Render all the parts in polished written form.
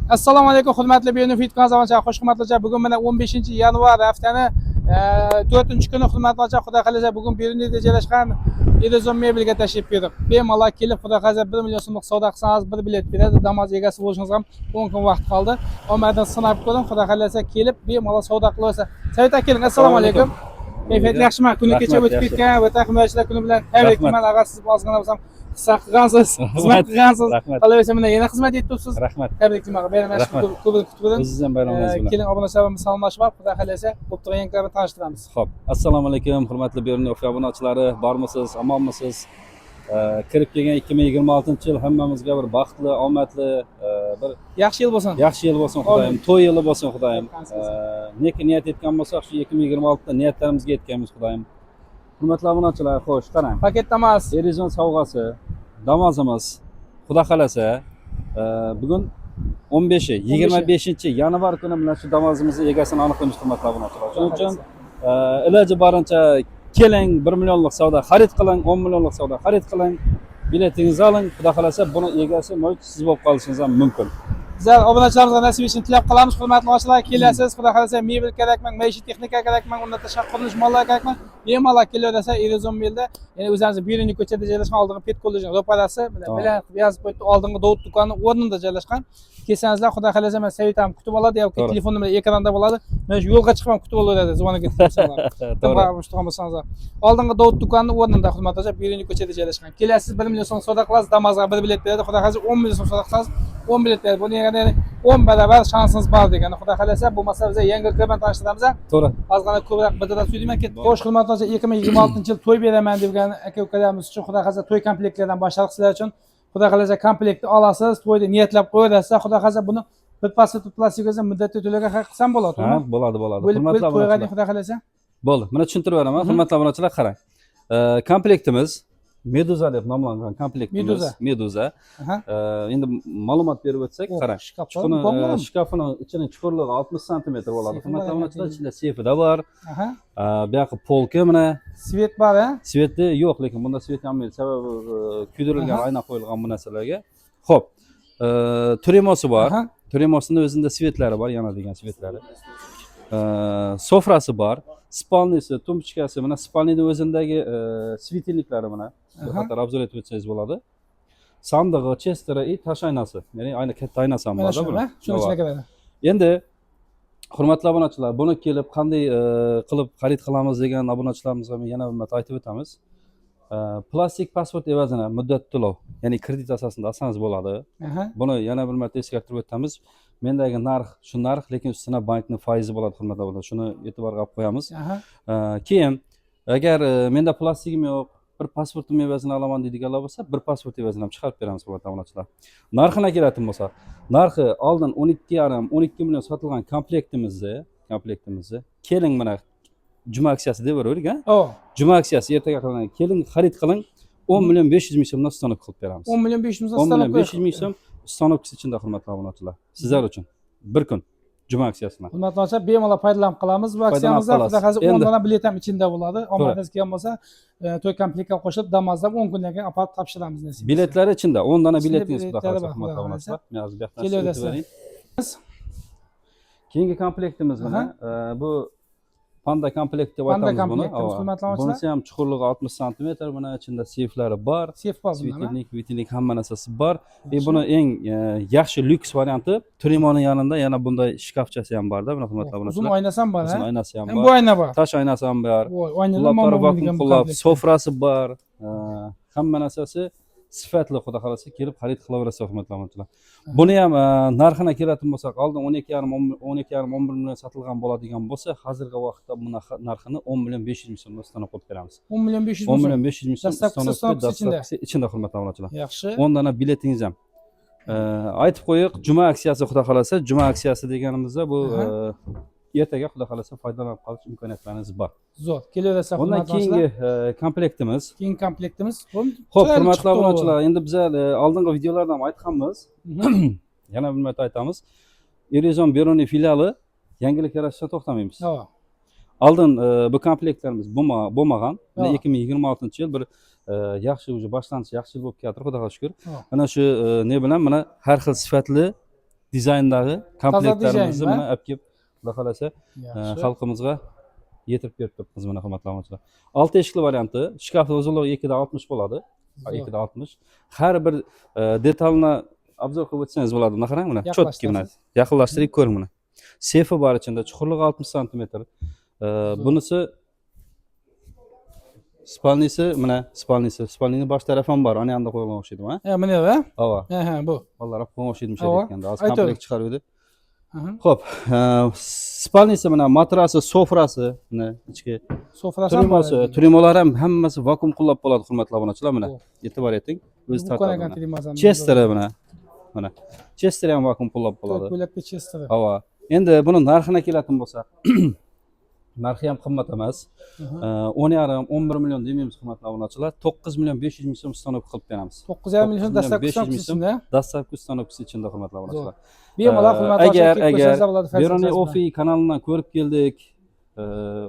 Assalomu alaykum, hurmatli Benefit kazonchi, xush hurmatli. Bugun mana 15 yanvar haftani 4 kuni, hurmatli ocha, xudo xohlasa, bugun Beruniyda joylashgan Erizon mebelga tashrif buyurdik. Bemalol kelib, xudo xohlasa, 1 million so'mlik savdo qilsangiz, bir bilet beradi. Damas egasi bo'lishingizga ham 10 kun vaqt qoldi. Omadini sinab ko'ring, xudo xohlasa, kelib bemalol savdo qilaversa. Said aka, keling, assalomu alaykum. Kayfiyat yaxshimi? Kuni kecha Rahmat, o'tib yaxshi. ketgan Vatan himoyachilar kuni bilan tabriklayman. Ag'a, siz ozgina bo'lsam hissa qilgansiz, xizmat qilgansiz. Rahmat. Qolaversa, mana yana xizmat etibsiz. Rahmat. Tabriklayman. Bayram yaxshi Rahmat. ko'p kutib. O'zingiz ham bayramingiz bilan. Keling, obunachilar bilan salomlashib olib, xudo xohlasa, bo'lib turgan yangiliklar bilan tanishtiramiz. Xo'p, assalomu alaykum, hurmatli Beruniy Ofi obunachilari, bormisiz, omonmisiz? Kirib kelgan 2026-yil hammamizga bir baxtli, omadli, bir Yaxshi yil bo'lsin. yaxshi yil bo'lsin, Xudoyim. To'y yili bo'lsin, Xudoyim. Aytgansiz. Neki niyat etgan bo'lsak, shu 2026da niyatlarimizga yetganmiz, Xudoyim. Hurmatli obunachilar, xo'sh, qarang. Paket Damas. Erizon sovg'asi, Damazimiz, xudo xohlasa, bugun 15 25 yanvar kuni mana shu Damazimizni egasini aniqlaymiz, hurmatli obunachilar. Shuning uchun iloji boricha keling, 1 millionlik savdo xarid qiling, 10 millionlik savdo xarid qiling, biletingizni oling, xudo xohlasa, buni egasi может siz bo'lib qolishingiz ham mumkin. Bizlar obunachilarimizga nasib etishini tilab qolamiz, hurmatli obunachilar. Kelasiz, xudo xohlasa, mebel kerakmi, maishiy texnika kerakmi, undan tashqari qurilish mollari kerakmi, bemalol kelaversa, Erizon mebelda, ya'ni o'zimizni Beruniy ko'chada joylashgan, oldingi pet kollejning ro'parasi, mana bilan qilib yozib qo'yibdi, oldingi Dovud do'koni o'rnida joylashgan. Kelsangiz, xudo xohlasa, mana Said ham kutib oladi yoki telefon nomeri ekranda bo'ladi. Mana shu yo'lga chiqib ham kutib olaveradi, звонок etib tursalar. Turgan bo'lsangizlar. Oldingi Dovud do'koni o'rnida, hurmatli obunachilar, Beruniy ko'chada joylashgan. Kelasiz, 1 million so'm savdo qilasiz, Damazga bir bilet beradi. Xudo xohlasa, 10 million so'm savdo qilsangiz, 10 bilet beradi. Buni ya'ni 10 barobar shansingiz bor degani. Xudo xohlasa, bo'lmasa biz yangiliklar bilan tanishtiramiz. To'g'ri. Ozgina ko'proq bittadan so'ylayman. Ketdik. Xo'sh, hurmatli obunachilar, 2026-yil to'y beraman degan aka ukalarimiz uchun, xudo xohlasa, to'y komplektlaridan boshladik sizlar uchun. Xudo xohlasa, komplektni olasiz, to'yda niyatlab qo'yaverasiz. Xudo xohlasa, buni bir pasport plastik bo'lsa, muddatli to'lovga haq qilsam bo'ladi, Ha, to'g'rimi? bo'ladi, bo'ladi. Bo'lib Hurmatli bo'lib to'yga obunachilar. Xudo xohlasa. Bo'ldi. Mana tushuntirib beraman. Hurmatli obunachilar, qarang. Komplektimiz Meduza deb nomlangan komplektimiz. Meduza. Meduza. Endi ma'lumot berib o'tsak, Oh, qarang. shkaf Shuni bor, bo'ladimi? Shkafini ichini chuqurligi 60 santimetr bo'ladi. Seyfi Hurmatli bor ekan, obunachilar, ichida seyfida bor. Bu yoqi полка mana. Свет bor, ha? Свет i yo'q, lekin bunda свет yonmaydi. Sababi kuydirilgan ayna qo'yilgan bu narsalarga. Xo'p. Трюмо si bor. Трюмо sini o'zida свет lari bor, yonadigan свет lari. Sofrasi bor, спальный si, тумбочка si, mana спальный ni o'zidagi светильник lari mana. Qator обзор etib o'tsangiz bo'ladi. Sandig'i, chesteri и tosh oynasi. Ya'ni ayna, katta oynasi ham Mana bor shu, buni. ha? Shuni ichiga kiradi. Endi hurmatli obunachilar, buni kelib qanday qilib xarid qilamiz degan obunachilarimizga men yana bir marta aytib o'tamiz. Plastik pasport evazini muddat to'lov, ya'ni kredit asosida olsangiz bo'ladi. Buni yana bir marta eskartirib o'tamiz. Mendagi narx shu narx, lekin ustuna bankning foizi bo'ladi, hurmatli obunachilar. Shuni e'tiborga olib qo'yamiz. Keyin agar menda plastigim yo'q, bir pasportim evazini olaman deydiganlar bo'lsa, bir pasport evazini ham chiqarib beramiz, hurmatli obunachilar. Narxini keladigan bo'lsak, narxi oldin 12,5, 12 million sotilgan komplektimizni keling, mana juma aksiyasi deb beraverdik, ha? O, Juma aksiyasi ertaga qilinadi. Keling, xarid qiling. 10 million 500 ming so'mdan установка qilib beramiz. 10 million 500 ming 10 million so'm. 500 ming so'm установка si ichida, hurmatli obunachilar. Sizlar uchun bir kun juma aksiyasini. Hurmatli obunachilar, bemalol foydalanib qolamiz bu Foydalanib aksiyamizdan. qolasiz. Xudo xohlasa, 10 Endi dona bilet ham ichida bo'ladi. Omadingiz kelgan bo'lsa, to'y komplektga qo'shib, Damazdan 10 kundan keyin olib topshiramiz nasib etsa. Biletlari ichida, 10 dona Ichida biletingiz, xudo biletlari xohlasa, bor, hurmatli xudo obunachilar. Men hozir bu yoqdan Kelaverasizlar. o'tib bering. Keyingi komplektimiz mana bu Panda komplekt deb Panda aytamiz buni. komplektimiz, Ava. hurmatli obunachilar. Bunisi ham chuqurligi 60 santimetr, mana ichida seyflari bor. Seyf bor bunda. Светильник, vitilnik, hamma narsasi bor. И buni eng yaxshi lyuks varianti трюмо ni yonida yana bunday shkafchasi ham borda, buni, hurmatli Uzun obunachilar. oynasi ham bor, Uzun ha? oynasi ham Ham bor. bu ayna bor. Tosh oynasi ham bor. Voy, oynada Qullablar muammo vakuum bo'lmagan bu qullab, komplekt. sofrasi bor. Hamma narsasi sifatli, xudo xohlasa, kelib xarid qilaverasiz, hurmatli obunachilar. Buni ham narxini keladigan bo'lsak, oldin 12,5, 12,5, 11 million sotilgan bo'ladigan bo'lsa, hozirgi vaqtda bu narxini 10 million 500 ming so'mdan установка qilib beramiz. 10 million 500 10 ming so'm. million 500 ming so'm. Доставка si, установка, установка si ichida. доставка si ichida, hurmatli obunachilar. Yaxshi. 10 dona biletingiz ham. Aytib qo'yiq, juma aksiyasi, xudo xohlasa, juma aksiyasi deganimizda bu ertaga, xudo xohlasa, foydalanib qolish imkoniyatlaringiz bor. Zo'r. Kelaverasizlar, Undan hurmatli obunachilar. keyingi komplektimiz. Keyingi komplektimiz. Xo'p, Chiroyli hurmatli chiqdi u. obunachilar, endi bizlar oldingi videolarda ham aytganmiz. Yana bir marta aytamiz. Erizon Beruniy filiali yangilik yaratishdan to'xtamaymiz. Oldin bu komplektlarimiz bo'lmagan. Mana 2026-yil bir yaxshi уже boshlanish, yaxshi yil bo'lib kelyapti, Xudoga shukur. Mana shu ne bilan mana har xil sifatli Dizayndagi komplektlarimizni dizayn, mana olib kelib, xudo xohlasa, Yaxshi. xalqimizga yetirib berib turibmiz mana, hurmatli obunachilar. Olti eshikli varianti, shkafni uzunligi 2,60 bo'ladi. Zo'r. 2,60. Har bir detalini обзор qilib o'tsangiz bo'ladi. Buni qarang, mana чётко mana. Yaqinlashtirasiz. Yaqinlashtirib ko'ring buni. Sefi bor ichida, chuqurligi 60 santimetr. Bunisi спальный si, mana спальный si. Спальный ni bosh tarafi ham bor, ana yoqda qo'yilgan o'xshaydi, ha? Ha, mana bu, ha? Ava. Ha, bu. Bolalar olib qo'ygan o'xshaydi o'sha Ava. aytganda. Hozir Aytavering. komplekt chiqarib edi. Aha. Xo'p, спальный si mana, matrasi, sofrasi, mana ichki Sofrasi ham bor. Trimosi, trimolar ham hammasi vakuum qilib bo'ladi, hurmatli obunachilar, mana. Oh. E'tibor eting. O'zi Bu tortadi. ekan Mana. trimosi ham. Chesteri mana. Mana. Chester ham vakuum qilib bo'ladi. To'rt bo'lakli chesteri. Ava. Endi buni narxini keladigan bo'lsak, narxi ham qimmat emas. Aha. 10,5, 11 million demaymiz, hurmatli obunachilar. 9 million 500 ming so'm установка qilib beramiz. 9,5 million 9 million dastlabki 500 ming so'm ichida. Dastlabki установка si ichida, hurmatli obunachilar. Bemalol hurmatli Agar bo'ladi. Beruniy Ofi kanalidan ko'rib keldik,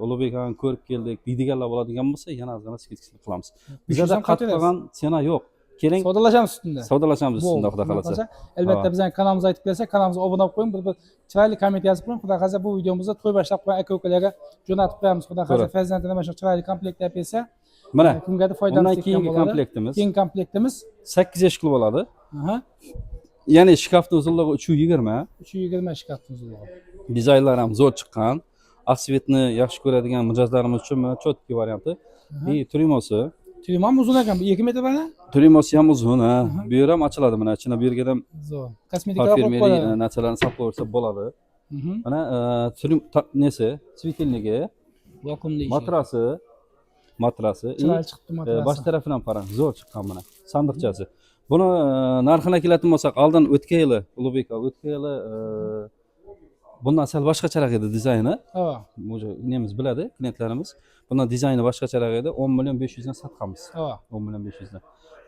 Ulug'bek akani ko'rib keldik deydiganlar bo'ladigan bo'lsa, yana ozgina скидка qilamiz. Bizada ham qaytarasiz. qattiq цена yo'q. Keling, Savdolashamiz ustida. Savdolashamiz ustida, xudo xohlasa. Albatta, Ha. bizning kanalimizga aytib kelsa, kanalimizga obuna bo'lib qo'ying, bir chiroyli komment yozib qo'ying. Xudo xohlasa, bu videomizni to'y boshlab qo'ygan aka ukalarga jo'natib qo'yamiz. Xudo xohlasa, To'g'ri. farzandini mana shu chiroyli komplekt olib kelsa, Mana kimgadir foydamiz undan tekkan keyingi bo'ladi. komplektimiz Keyingi komplektimiz 8 eshikli bo'ladi. Aha, Ya'ni shkafni uzunligi 3,20. 320 shkafni uzunligi. Dizaynlari ham zo'r chiqqan. Oq цвет ni yaxshi ko'radigan mijozlarimiz uchun mana чёткий varianti. Aha. И trimosi. Trimo ham uzun ekan, bu 2 metr mana. Trimosi ham uzun, ha. Bu yer ham ochiladi mana, ichini bu yerga ham Zo'r. Kosmetikalar qo'yib parfyumeriya qo'yadi. Narsalarni solib qo'ysa bo'ladi. Mana nesi, светильник i, Vakuumli ishi. Matrasi. И Chiroyli chiqibdi matrasi. Bosh tarafidan qarang, zo'r chiqqan mana sandiqchasi. Buni narxini keladigan bo'lsak, oldin o'tgan yili, Ulug'bek aka, o'tgan yili bundan sal boshqacharoq edi dizayni. Ha. Уже nemiz biladi, klientlarimiz. Bundan dizayni boshqacharoq edi. 10 million 500 dan sotganmiz. Ha. 10 million 500 dan.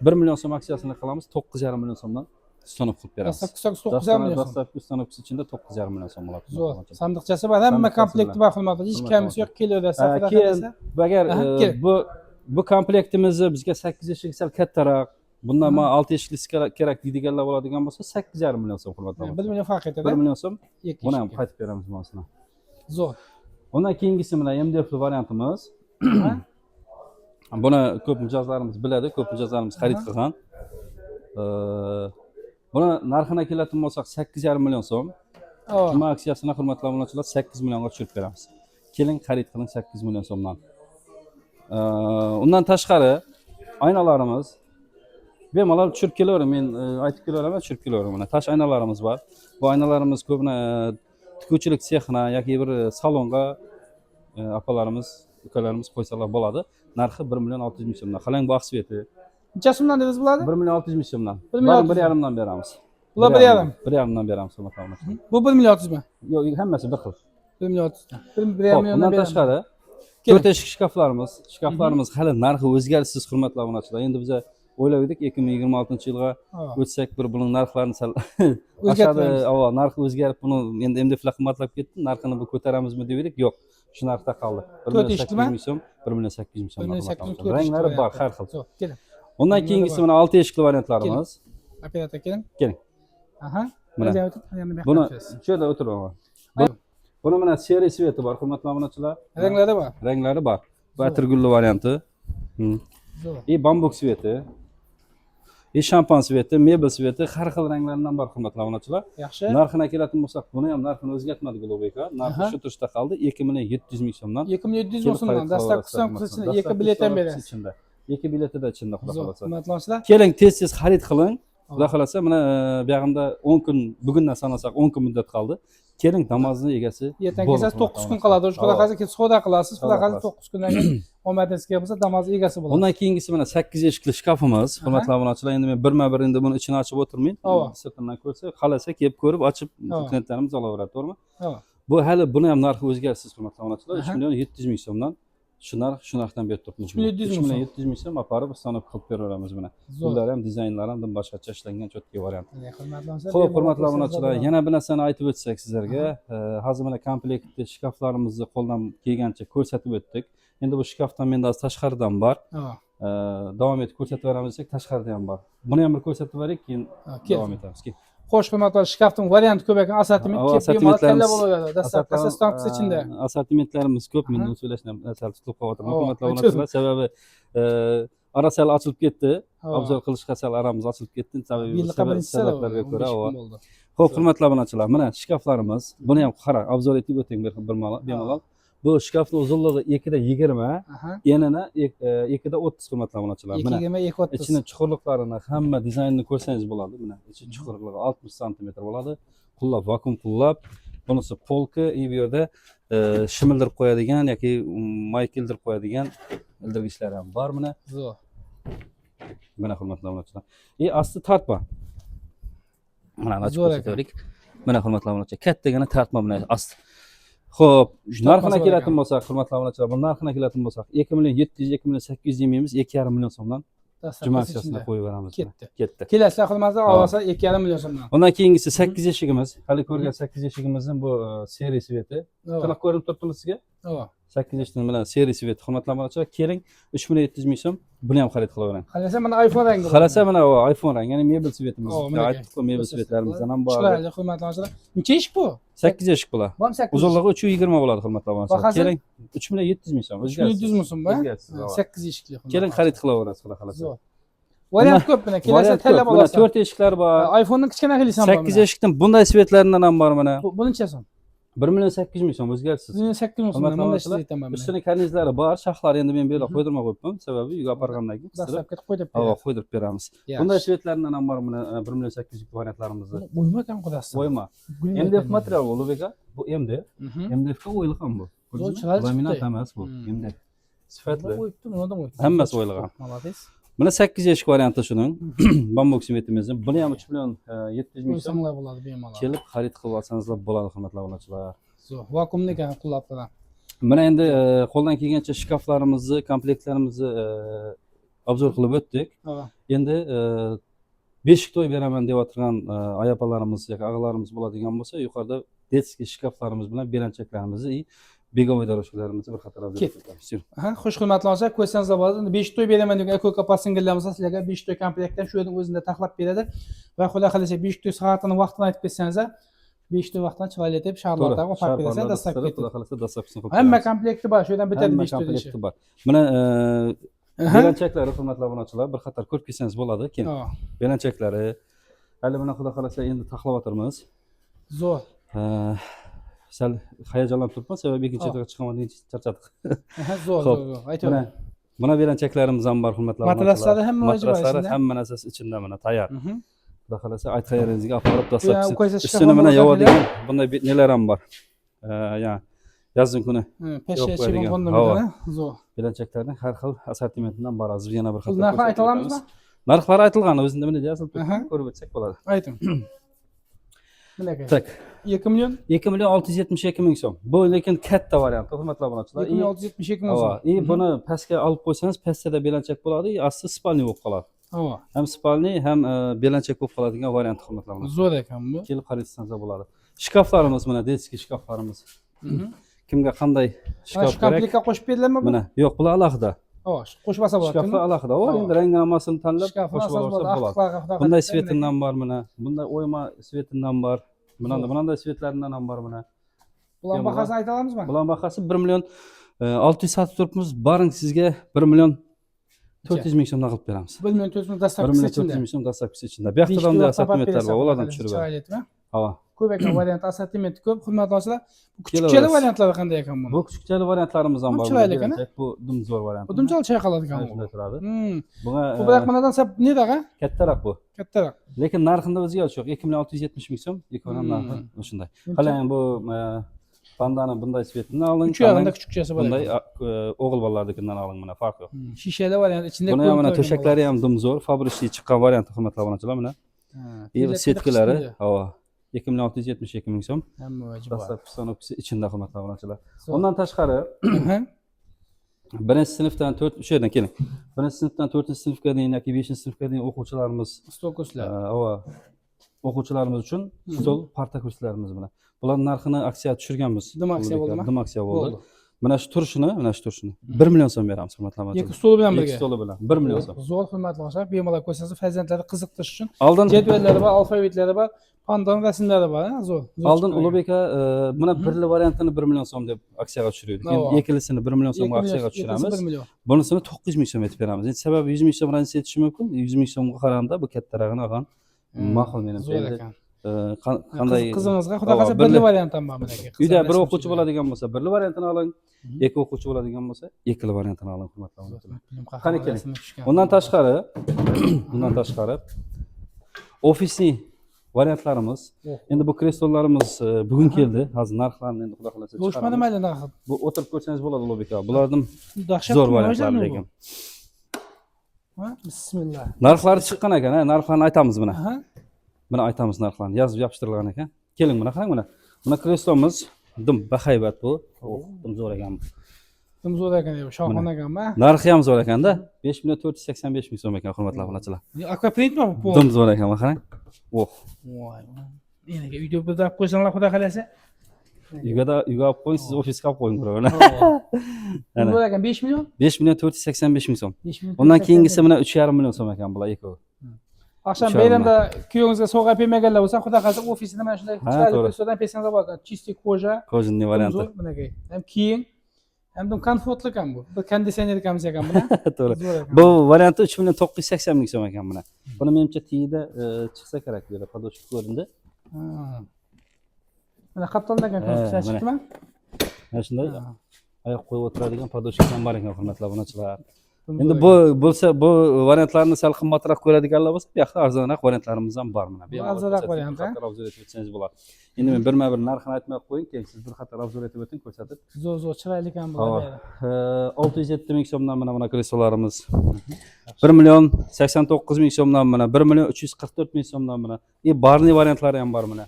1 million so'm aksiyasini qilamiz, 9,5 million so'mdan установка qilib beramiz. Dastlabki 9,5 million so'm. Dastlabki установка si ichida 9,5 million so'm bo'ladi. Zo'r. Sandiqchasi bor, hamma Sandiqchasi komplekti bilan. bor, hurmatli. Hech Hurmatli kamisi yo'q, kelaverasiz. Ha, Xudo keyin xohlasa. Agar Aha, keling. bu komplektimizni bizga 8 eshik sal kattaroq, bundan mana 6 eshiklisi kerak deydiganlar bo'ladigan bo'lsa, 8,5 million so'm, hurmatli 1 obunachilar. Million farq etadi. 1 million so'm. Ikki Buni ham eshikka. qaytib beramiz bunisini. Zo'r. Undan keyingisi mana MDF variantimiz. Ha? Buni ko'p mijozlarimiz biladi, ko'p mijozlarimiz xarid Aha. qilgan. Buni narxini keladigan bo'lsak, 8,5 million so'm. Ha. Juma aksiyasini, hurmatli obunachilar, 8 millionga tushirib beramiz. Keling, xarid qiling 8 million so'mdan. Undan tashqari aynalarimiz bemalol tushirib kelavering. Men aytib kelaveraman, tushirib kelavering. Mana tosh aynalarimiz bor. Bu aynalarimiz ko'pina tikuvchilik sexina yoki bir salonga opalarimiz, ukalarimiz qo'ysalar bo'ladi. Narxi 1 million 600 ming so'mdan. Qarang, bu oq цвет i. Necha so'mdan dedingiz bo'ladi? 1 million 600 ming so'mdan. 1 million Bir 600 yarimdan beramiz. Bular 1,5. 1,5dan beramiz, hurmatli obunachilar. Bu 1 million 600 mi? Yo'q, hammasi bir xil. 1 million 600. 1,5 Xo'p, milliondan undan beramiz. tashqari Keling. to'rt eshik shkaflarimiz, shkaflarimiz hali narxi o'zgarishsiz, hurmatli obunachilar. Endi biza o'ylab edik, 2026-yilga Ha. o'tsak, bir buning narxlarini sal oshadi, O'zgartiramiz. ava, narxi o'zgarib, buni endi MDFlar qimmatlab ketdi, narxini bu ko'taramizmi deb edik, yo'q, shu narxda qoldi. 1 To'rt million eshiklimi? 800 ming so'm, 1 million 800 ming so'm. 1 million 800 to'rt eshikli Ranglari bor varianti. har xil. Zo'r, keling. Undan Ranglari keyingisi bor. mana olti eshikli variantlarimiz. Operator, keling. Keling. Aha. Mana. O'zi ham o'tib, yana bu yoqqa Buni tushasiz. shu yerda o'tiraman. Buni mana серый цвет i bor, hurmatli obunachilar. Ranglari bor. Ranglari bor. Bu atirgulli varianti. Zo'r. И bambuk цвет i. И shampan цвет i, mebel цвет i, har xil ranglaridan bor, hurmatli obunachilar. Yaxshi. Narxini keladigan bo'lsak, buni ham narxini o'zgartmadik, Ulug'bek aka. Narxi Aha. shu turishda qoldi, 2 million 700 ming so'mdan. 2 million 700 Kelib ming so'mdan xarid dastlabki qilaverasizlar, so'm hurmatli. ichida ikki bilet ham Dastlabki berasiz. ichida. Ikki biletida ichida, xudo Zo'r. xohlasa. Hurmatli obunachilar. Keling, tez-tez xarid qiling. Xudo xohlasa, mana buyog'imda 10 kun, bugundan sanasak 10 kun muddat qoldi. Keling, Damazni egasi Ertaga bo'ling, kelsangiz hurmatli 9 kun obunachilar. qoladi. Xudo Ava. xohlasa kelib savdo qilasiz. Xudo Savdo xohlasa qilasiz. 9 kundan keyin omadingiz kelsa Damas egasi bo'lasiz. Undan keyingisi mana 8 eshikli shkafimiz, hurmatli obunachilar. Endi men birma-bir endi buni ichini ochib o'tirmayman. Ava. Sirtidan ko'rsa, xohlasa kelib ko'rib, ochib Ava. klientlarimiz olaveradi, to'g'rimi? Ha. Bu hali buni ham narxi o'zgarishsiz, hurmatli obunachilar. 3 Aha. million 700 ming so'mdan shu narx, shu narxdan berib turibmiz. 3 million 700 3 ming million so'm. 700 ming so'm aparib установка qilib beraveramiz mana. Zo'r. Bular ham dizaynlari ham boshqacha ishlangan чёткий variant. Mana, hurmatli obunachilar. Xo'p, bemalol hurmatli kelsangiz obunachilar, bo'ladi. yana bir narsani aytib o'tsak sizlarga, hozir mana komplektli shkaflarimizni qo'ldan kelgancha ko'rsatib o'tdik. Endi bu shkafdan menda hozir tashqaridan bor. Ha. Davom etib ko'rsatib beramiz desak, tashqarida ham bor. Buni ham bir ko'rsatib beraylik, keyin Ha, kel. davom etamiz. Kel. Xo'sh, hurmatli, shkafning varianti ko'p ekan, assortiment Ava, ko'p, bemalol tanlab assortimentlarimiz- olaveradi. Dastlabki stankisi ichida. Assortimentlarimiz ko'p. Men so'ylashdan sal tutilib qolyapman, Ava, hurmatli aytib. obunachilar, sababi ara sal ochilib ketdi. Ava. Обзор qilishga sal aramiz ochilib ketdi, sababi Yilqa birinchisi sabablarga ko'ra. Ava. bo'ldi. Xo'p, hurmatli obunachilar, mana shkaflarimiz. Buni ham qarang, обзор etib o'ting bir bemalol. Bu shkafni uzunligi 2 da 20, enini 2 da 30, hurmatli obunachilar. Mana 2 20, 2 30. ichini chuqurliklarini, hamma dizaynini ko'rsangiz bo'ladi. Mana ichi chuqurligi 60 santimetr bo'ladi. Qullab, vakuum qullab. Bunisi polka, и bu yerda shim ildirib qo'yadigan yoki mayka ildirib qo'yadigan ildirgichlar ham bor mana. Zo'r. Mana, hurmatli obunachilar. И asti tortma. Mana ochib Zo'r ekan. ko'rsataylik. Mana, hurmatli obunachilar, kattagina tortma mana asti. Xo'p, narxini bor keladigan ekan. bo'lsak, hurmatli obunachilar, bu narxini keladigan bo'lsak, 2 million 700, 2 million 800 demaymiz, 2,5 million so'mdan juma Dastlabkisi aksiyasini ichida. qo'yib beramiz. Ketdi. Ketdi. Kelasizlar, hurmatli, Ava. olsa 2,5 million so'mdan. Undan keyingisi 8 eshigimiz. Hali ko'rgan 8 eshigimizning bu серый цвет i. Tiniq ko'rinib turibdimi sizga? Ava. 8 eshikning bilan серый цвет i, hurmatli obunachilar, keling, 3 million 700 ming so'm, buni ham xarid qilavering. Xohlasa mana iPhone rangi bor. Xohlasa mana u iPhone rang, ya'ni mebel цвет imiz. O, mana Aytdik-ku, mebel цвет larimizdan ham bor. Chiroyli, hurmatli obunachilar. Necha eshik bu? 8 eshik bular. Bu ham 8. Uzunligi 3,20 bo'ladi, hurmatli obunachilar. Bahasi? Keling, 3 million 700 ming so'm. 3700 ming so'm, ba? O'zgarsiz, ava. 8 eshikli. Hurmatli Keling, xarid qilaverasiz, xudo xohlasa. Zo'r. Variant ko'p mana. Kelasa Variant tanlab ko'p. Mana olasan. 4 eshiklar bor. iPhone'ning kichkina xilisi ham bor. 8 eshikdan bunday цвет laridan ham bor mana. Bu necha so'm? 1 million 800 ming so'm, o'zgarsiz. 1 million 800 ming so'm. Hurmatli Bunday obunachilar, aytaman. ustini karnizlari bor, shaxlari endi men bu yerda qo'ydirmay qo'yibman. Sababi uyga olib borgandan keyin qistirib, Dastlabki qo'yib havo beradi. qo'ydirib beramiz. Yaxshi. Bunday цвет laridan ham bor mana, 1 million 800 variantlarimizni. O'yma ekan qudasi. O'yma. MDF material bu, Ulug'bek aka. Bu MDF. MDF ga o'yilgan bu. Ko'rdingizmi? Chiroyli Laminat chiqdi. emas bu. MDF. Sifatli. O'yibdi, buni ham o'yibdi. Hammasi o'yilgan. Молодец. Mana 8 eshik varianti shuning. Bambuk цвет imizni. Buni ham 3 million 700 ming so'm. Qo'ysanglar bo'ladi bemalol. Kelib xarid qilib olsangizlar bo'ladi, hurmatli obunachilar. Zo'r. Vakuumli ekan qullablar. Mana endi qo'ldan kelgancha shkaflarimizni, komplektlarimizni обзор qilib o'tdik. Ava. Endi beshik to'y beraman deb o'tirgan aya opalarimiz yoki og'alarimiz bo'ladigan bo'lsa, yuqorida детский shkaflarimiz bilan belanchaklarimizni и беговой дорожка larimizni bir qator обзор Ketdik. qilib o'tamiz. Yur. Aha, xush, hurmatli obunachilar, ko'rsangizlar bo'ladi. Endi beshik to'y beraman degan aka opa singillarimiz sizlarga beshik to'y komplektdan shu yerning o'zida taxlab beradi va xudo xohlasa beshik to'y soatini, vaqtini aytib bersangiz, beshik to'y vaqtini chiroyli etib sharlarga olib Sharparlarda berasan, dastlab qistirib, ketadi. xudo xohlasa dastlabkisini qo'yib Hamma beramiz. komplekti bor, shu yerdan bitadi Hamma beshik to'y ishi. komplekti bor. Mana belanchaklari, hurmatli obunachilar, bir qator ko'rib kelsangiz bo'ladi. Keyin belanchaklari hali mana xudo xohlasa endi taxlab o'tirmiz. Zo'r. Sal hayajonlanib turibman, sababi ikkinchi etaga chiqaman deguncha charchadik. Aha, zo'r, Xo'p, zo'r, zo'r. Aytaver. Mana belanchaklarimiz ham bor, hurmatli obunachilar. Matraslari hamma joyi bor Matraslari ichida. hamma narsasi ichida, mana tayyor. Xudo xohlasa aytgan yeringizga olib borib Bu dastlabkisi. qo'ysa Ustini mana shkaf yopadigan bunday nelar ham bor. Ya'ni yozning kuni Pesha yo'q chivin qo'yadigan. qondim. Havo. Zo'r. Belanchaklarning har xil assortimentidan bor. Hozir yana bir Bu qator narxini ko'rsatib ayta olamizmi? o'tamiz. Narxlari aytilgan, o'zida mana yozilib turibdi, ko'rib o'tsak bo'ladi. Ayting. Bunaqa. Так. 2 million 2 million 672 ming so'm. Bu lekin katta variant, hurmatli obunachilar. 2 million 672 ming so'm. И buni pastga olib qo'ysangiz, pastda belanchak bo'ladi, и asti спальный bo'lib qoladi. Ham спальный, ham belanchak bo'lib qoladigan variant, hurmatli obunachilar. Zo'r ekan bu. Kelib xarid qilsangiz bo'ladi. Shkaflarimiz mana, детский shkaflarimiz. Kimga qanday Mana shkaf shu kerak? komplektga qo'shib beriladimi bu? Mana, yo'q, bular alohida. Havo, qo'shib olsa bo'ladi. Shkaflar alohida. Va endi rangini hammasini tanlab Shkafni qo'shib asos olsa bo'ladi. bo'ladi. Axlatlarga xudo Bunday xohlasa цвет idan bor mana, bunday o'yma цвет idan bor. Bunday цвет laridan ham bor mana. Bularning bahosini ayta olamizmi? Bularning bahasi 1 million 600 sotib turibmiz. Baring, sizga 1 million 400 ming so'mdan qilib beramiz. 1 million 400 ming 1 dastlabkisi million ichida. 400 ming so'm dastlabkisi ichida. Bu yoqda ham assortimentlar bor, ulardan tushirib beramiz. Chiroyli etmi? Havo. Ko'p ekan variant, assortimenti ko'p. Hurmatli obunachilar, bu Kelaverasiz. kichikchali variantlari qanday ekan buni? Bu kichikchali variantlarimiz ham Bu bor. chiroyli ekan, a? Bu dim zo'r variant. Bu dumchal chayqaladigan bu. Shunday turadi. Bunga Bu biroq bunadan sal nedaqa? Kattaroq bu. Kattaroq. Lekin narxida o'zgarish yo'q. 2 million 670 ming so'm, ikkovi ham narxi shunday. Qarang, bu pandani bunday цвет ini oling. Uch yog'ida kichikchasi bor. Bunday o'g'il bolalarnikidan oling, mana farq yo'q. Shishali variant ichida. Buni ham mana to'shaklari ham dim zo'r, фабричный chiqqan varianti, hurmatli obunachilar, mana. И сетка lari, havo. 2 million 672 ming so'm. Hamma vaji bor. Dastlabki установка si ichida, hurmatli obunachilar. Undan tashqari Aha. birinchi sinfdan to'rt, shu yerdan keling. Birinchi sinfdan to'rtinchi sinfga deyin yoki beshinchi sinfga deyin o'quvchilarimiz Stol kursilar. Ava, o'quvchilarimiz uchun stol, parta kursilarimiz bilan. Bular narxini aksiya tushirganmiz. Dim aksiya bo'ldimi? Dim aksiya bo'ldi. Bo'ldi. Mana shu turishini, mana shu turishini 1 million so'm beramiz, hurmatli Ikki obunachilar. Stoli bilan Ikki birga. Stoli bilan 1 million so'm. Zo'r, hurmatli obunachilar, bemalol ko'rsangiz, farzandlarni qiziqtirish uchun Oldin jadvallari bor, alfavitlari bor, pandani rasmlari bor, ha, zo'r. Zo'r oldin chiqqan. Ulug'bek aka, buni birli variantini 1 million so'm deb aksiyaga tushirdik. Endi ikkilisini 1 million so'mga 2 million, aksiyaga ikkisi tushiramiz. 1 million. Bunisini 900 ming so'm etib beramiz. Endi sababi 100 ming so'm разница etishi mumkin. 100 ming so'mga qaraganda bu kattarog'ini olgan ma'qul menimcha. Zo'r Endi ekan. qanday Qizimizga xudo Ava, xohlasa birli variant ham bor bunaki. Uyda bir o'quvchi bo'ladigan bo'lsa, birli variantini oling. Ikki o'quvchi bo'ladigan bo'lsa, ikkili variantini oling, hurmatli obunachilar. Qani, keling. Undan tashqari офисный variantlarimiz. Endi bu kreslolarimiz bugun keldi. Hozir narxlarini endi xudo xohlasa Bo'shmadi chiqaramiz. Mayli narxi. Bu o'tirib ko'rsangiz bo'ladi, Ulug'bek aka. Bularning Dahshat zo'r qilma, variantlari bu. lekin. Ha, bismillah. Narxlari chiqqan ekan, ha, narxlarni aytamiz mana. Buni aytamiz narxlarni. Yozib yopishtirilgan ekan. Keling, buni qarang mana. Buni kreslomiz dim bahaybat bu. Oh, dim zo'r ekan bu. Dim zo'r ekan, shohona ekanmi? Narxi ham zo'r ekanda. 5 million 485 ming so'm ekan, hurmatli obunachilar. Akvaprintmi bu? Dim zo'r ekan, mana qarang. Oh, Voy. Endi uyda bir olib qo'ysanglar, xudo xohlasa. Uyga da, uyga olib qo'ying, siz ofisga olib qo'ying birovini. Ana. Zo'r ekan, 5 million? 5 million 485 ming so'm. 5 million. Undan keyingisi mana 3,5 million so'm ekan bular ikkovi. Oqshom 3,5 bayramda kuyovingizga sovg'a olib bermaganlar bo'lsa, xudo xohlasa, ofisida mana shunday Ha, chiroyli to'g'ri. kreslodan bersangiz bo'ladi. Чистый кожа. Кожаный varianti. Zo'r bunaqay. Ham keng, ham komfortli ekan bu. Bir konditsioner ekanmiz ekan buni. To'g'ri. Zo'r ekan. Bu varianti 3 million 980 ming so'm ekan buni. Buni menimcha tiyida chiqsa kerak, bu yerda подушка ko'rindi. Ha. Mana qaptaldan ekan Ha, knopkasi mana. chiqdimi? Mana shunday Ha. Oyoq qo'yib o'tiradigan подушка ham bor ekan, hurmatli obunachilar. Dim Endi zo'r bu bo'lsa, bu variantlarni sal qimmatroq ko'radiganlar bo'lsa, bu yoqda arzonroq variantlarimiz ham bor mana. Bemalol Arzonroq ko'rsatib, variant, bir ha? qator обзор etib o'tsangiz bo'ladi. Endi men birma-bir narxini aytmay qo'ying, keyin siz bir qator обзор etib o'ting, ko'rsatib. Zo'r, zo'r, chiroyli ekan bu. Hava. 607 ming so'mdan mana mana kreslolarimiz. 1 million 89 ming so'mdan mana, 1 million 344 ming so'mdan mana. И барный variantlari ham bor mana.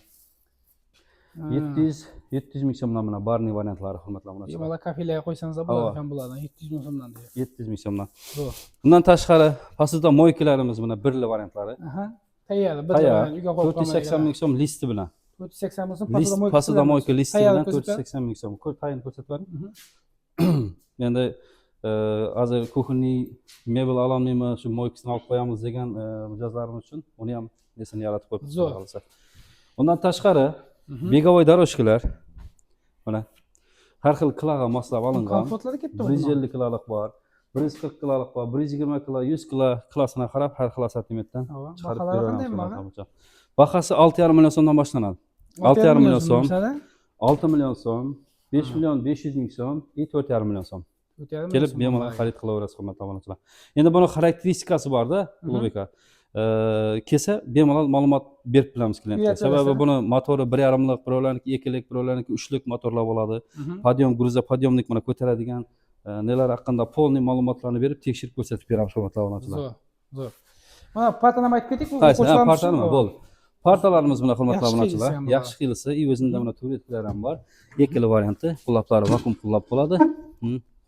700 ming so'mdan mana барный variantlari, hurmatli obunachilar. Bemalol kafelarga qo'ysangiz ham bo'ladi Hava. Ekan bulardan 700 ming so'mdan deydi. 700 ming so'mdan. Zo'r. Bundan tashqari посудомойка larimiz mana birli variantlari. Aha. Tayyor, bir Tayyor. uyga qo'yib 480 ming so'm listi bilan. 480 ming so'm List посудомойка listi bilan 480 ming so'm. Ko'r, tayin ko'rsatib bering. Endi hozir кухонный mebel ololmayman, shu мойка sini olib qo'yamiz degan mijozlarimiz uchun uni ham nesini yaratib qo'yibmiz. Zo'r. Xudo xohlasa. Undan tashqari беговой дорожка lar mana har xil kiloga moslab olingan. Komfortlari ketdi. 150 kilolik bor, 140 kilolik bor, 120 kilo, 100 kilo, kilosini qarab har xil assortimentdan chiqarib Baholari beraveramiz. Qanday bularni? Bahasi 6,5 million so'mdan boshlanadi. 6,5 million so'm, 6 million so'm, 5 million 500 ming so'm и 4,5 million so'm. Kelib bemalol xarid qilaverasiz, hurmatli obunachilar. Endi buni xarakteristikasi borda, Ulug'bek aka. Kelsa bemalol ma'lumot berib bilamiz klientga. Uyatib Sababi berasizlar. Buni motori 1,5lik, birovlarniki ikkilik, birovlarniki uchlik motorlar bo'ladi. Подъем, грузоподъемник, mana ko'taradigan nelar haqida полный ma'lumotlarni berib, tekshirib ko'rsatib beramiz, hurmatli obunachilar. Zo'r, zo'r. Mana partani ham aytib ketik. Bu Qaysi? Ha, o'quvchilarimiz partanimi? uchun. Bo'ldi. Partalarimiz mana, hurmatli Yaxshi obunachilar. qilsa ham bo'ladi. Yaxshi qilsa, и o'zida mana turetkalar ham bor. Ikkili varianti, quloqlari vakuum quloq bo'ladi.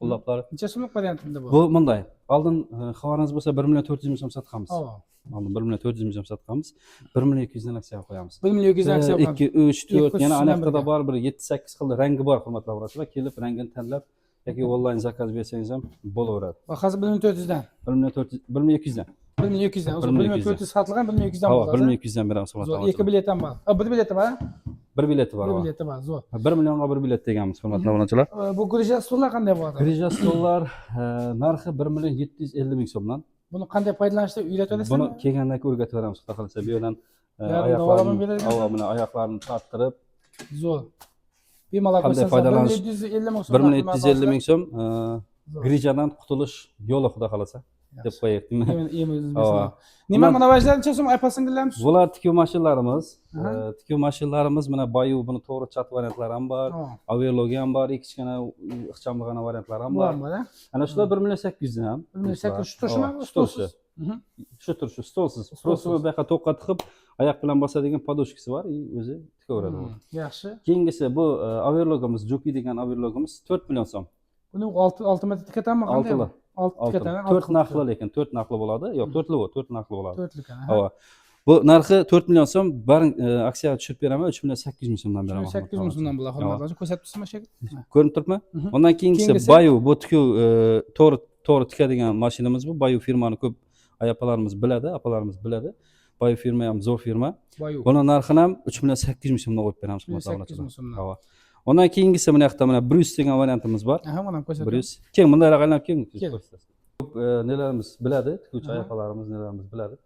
Quloqlari. Necha so'mlik variantida bu? Bu bunday. Oldin xabaringiz bo'lsa 1 million 400 ming so'm sotganmiz. Ava. Oldin 1 million 400 ming so'm sotganmiz. 1 million 200 dan aksiya qo'yamiz. 1 million 200 aksiya qo'yamiz. 2, 3, 4 Ikki yana ustidan anayoqda birga. Bor, bir 7, 8 xil rangi bor, hurmatli obunachilar. Kelib rangini tanlab yoki onlayn заказ bersangiz ham bo'laveradi. Bahasi 1 million 400 dan. 1 million 400, 1 million 200 dan. 1 million 200 dan. 1 1 million million 200 400 sotilgan, 1 million 200 dan Hava, bo'ladi. 1 million 200 dan beramiz, hurmatli Zo'r. Ikki obunachilar. bilet ham bor. Ha, bir bileti bor. Bir bileti bor. Bir Hava. bileti bor, zo'r. 1 millionga bir bilet deganmiz, hurmatli obunachilar. Bu грыжа stollar qanday bo'ladi? Грыжа stollar narxi 1 million 750 ming so'mdan. Buni qanday foydalanishni o'rgatib Buni kelgandan keyin o'rgatib beramiz, xudo xohlasa. Bu yerdan Yarim oyoqlarini, davolamay beradigan? Ava, mana oyoqlarini torttirib, Zo'r. Bemalol qanday ko'rsangiz, foydalanish 1 750 ming so'm. 1 million 750 ming so'm Zo'r. грыжа dan qutulish yo'li, xudo xohlasa, deb qo'yaylik. Ava. Nima mana vajlar necha so'm opa singillarimiz? Bular tikuv mashinalarimiz. Aha. Tikuv mashinalarimiz mana Bayu, buni to'g'ri chat variantlari ham bor, Overlock ham bor, kichkina ixchamlig'ana variantlari ham bor. Bor, bor. Ana shular 1 million 800 ham. 1 million 800 shu turishimi? Ava, shu turishi. Shu turishi, stolsiz. Stolsiz. Просто bu yoqqa to'qqa tiqib, oyoq bilan bosadigan подушка si bor, и o'zi tikaveradi bu. Yaxshi. Keyingisi bu overlogimiz, Juki degan overlogimiz 4 million so'm. Buni 6 6 metr tikatanmi qanday? Oltili. 6 Oltili. tikatan. 4 narxli, lekin 4 narxli bo'ladi. Yo'q, to'rtli bu, 4 narxli bo'ladi. 4lik. Ava. Bu narxi 4 million so'm, barin aksiyaga tushirib beraman, 3 million 800 ming so'mdan beraman. 800 ming so'mdan bo'ladi, hurmatli obunachilar. Ko'rsatib turibsizmi shu? Ko'rinib turibmi? Mhm. Undan keyingisi Keyingisi? Bayu, bu tikuv to'g'ri to'g'ri tikadigan mashinamiz bu. Bayu firmani ko'p aya-opalarimiz biladi, opalarimiz biladi. Bayu firma ham zo'r firma. Bayu. Buni narxini ham 3 million 800 ming so'mdan qo'yib beramiz, hurmatli 800 obunachilar. ming so'mdan. Havo. Undan keyingisi mana yoqda mana Bryus degan variantimiz bor. Aha, mana ko'rsatib. Bryus. Keling, bundayroq aylanib keling. Kel. Ko'p nelarimiz biladi, tikuvchi aya-opalarimiz, nelarimiz biladi.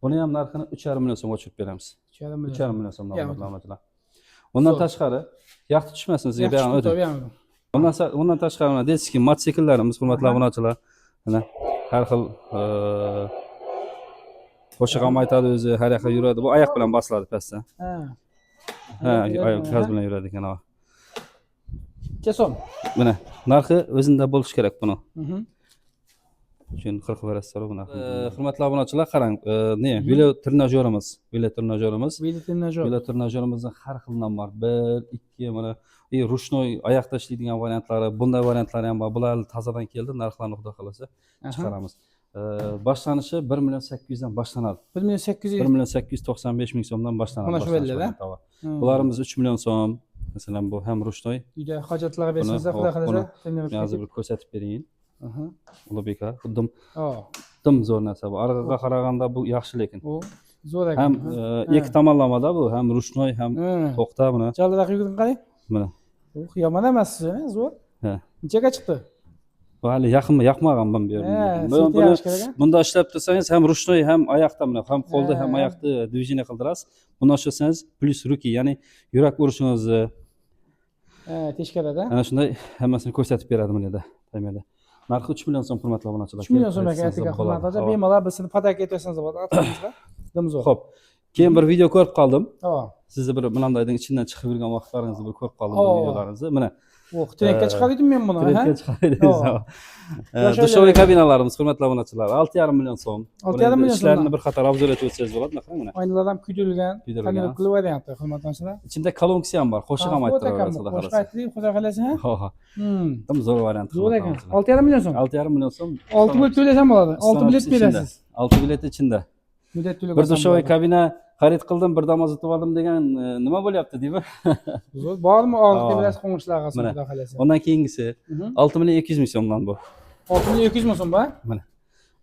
Buni ham narxini 3,5 million so'mga tushirib beramiz. 3,5 million. 3,5 million so'mdan, Ya, hurmatli obunachilar. Undan Zo'r. tashqari, yaxshi tushmasin sizga, Yaxshi buyog'ini o'ting. tushibdi, buyog'ini. Undan tashqari mana детский mototsikllarimiz, hurmatli Aha. obunachilar. Mana har xil qo'shiq ham aytadi o'zi, har yoqqa yuradi. Bu oyoq bilan bosiladi pastdan. Ha. Ha, oyoq gaz bilan yuradi ekan. Ha. Necha so'm? Mana narxi o'zinda bo'lishi kerak buni. Shuni qirqib berasizlar bu narxini. Hurmatli obunachilar, qarang, ne, velo trenajyorimiz, velo trenajyorimiz. Velo trenajyor. Velo trenajyorimizning har xilidan bor. 1, 2, mana и ручной oyoqda ishlaydigan variantlari, bunday variantlari ham bor. Bular tozadan keldi, narxlarni xudo xohlasa chiqaramiz. Boshlanishi 1 million 800 dan boshlanadi. 1 million 800. 1 million 895 ming so'mdan boshlanadi. Mana shu Boshlanish velolar, varianti bor. Bularimiz 3 million so'm. Masalan, bu ham ручной. Uyda hojatlarga bersangiz, Buni- xudo xohlasa, buni trenirovka Men hozir bir ko'rsatib berayin. Aha. Ulug'bek aka, xuddi Oh, dim zo'r narsa bu. Arg'aga qaraganda bu yaxshi lekin. u zo'r ekan. Ham Ha. ikki tomonlamada bu, ham ручной, ham Ha. to'xta buni. Jaldiroq yuguring, qarang. Mana. Uh, yomon emas, zo'r. Ha. Nechaga chiqdi? Bu hali yaqin yoqmagan bu Ha, yerda. seti Buni yaxshi kerak, a? bunda ishlab tursangiz ham ручной, ham oyoqda, mana ham qo'lda, ham Ha. oyoqda движение qildirasiz. Buni ishlasangiz plyus руки, ya'ni yurak urishingizni Ha, tekshiradi. ana shunday hammasini ko'rsatib beradi mana yerda, taymerda. Narxi 3 million so'm, hurmatli obunachilar. 3 million so'm ekan Kelib aytgan, bo'ladi. hurmatli obunachilar. Bemalol bizni подарка etsangiz bo'ladi atrofimizga. Dim zo'r. Xo'p. Keyin bir video ko'rib qoldim. Tamam. Sizni bir Milandayning ichidan chiqib yurgan vaqtlaringizni bir ko'rib qoldim, bir Oo. videolaringizni. Mana Oh, trendga chiqardim men buni. trendga Ha? chiqardingiz. Oo. Yosh Dushovой oilalar. kabinalarimiz, hurmatli obunachilar, 6,5 million so'm. 6,5 million Ishlarini so'mdan. bir qator обзор etib o'tsangiz bo'ladi, bunaqa mana. Aynalar ham kuydirilgan, Kuydirilgan. tonirovkali varianti, hurmatli obunachilar. Ichida kolonkasi ham bor, qo'shiq ham Komfort ayttirib ekan berasiz, bu. xudo Qo'shiq xohlasa. aytdik, xudo xohlasa, ha? Ho, ho. Dim zo'r variant. Zo'r ekan. 6,5 million so'm. 6,5 million so'm. 6 bilet to'lasam bo'ladi. 6 bilet Ichida. berasiz. 6 bilet ichida. Muddat to'lab Bir olsam dushovой bo'ladi. kabina xarid qildim, bir Damas o'tib oldim degan nima bo'lyapti deymi? Zo'r. Bormi og'riqli Aa. bilasiz qo'ng'ichilarga, Mana. xudo xohlasa. Undan keyingisi 6 million 200 ming so'mdan bu. 6 million 200 ming so'm ba? Mana.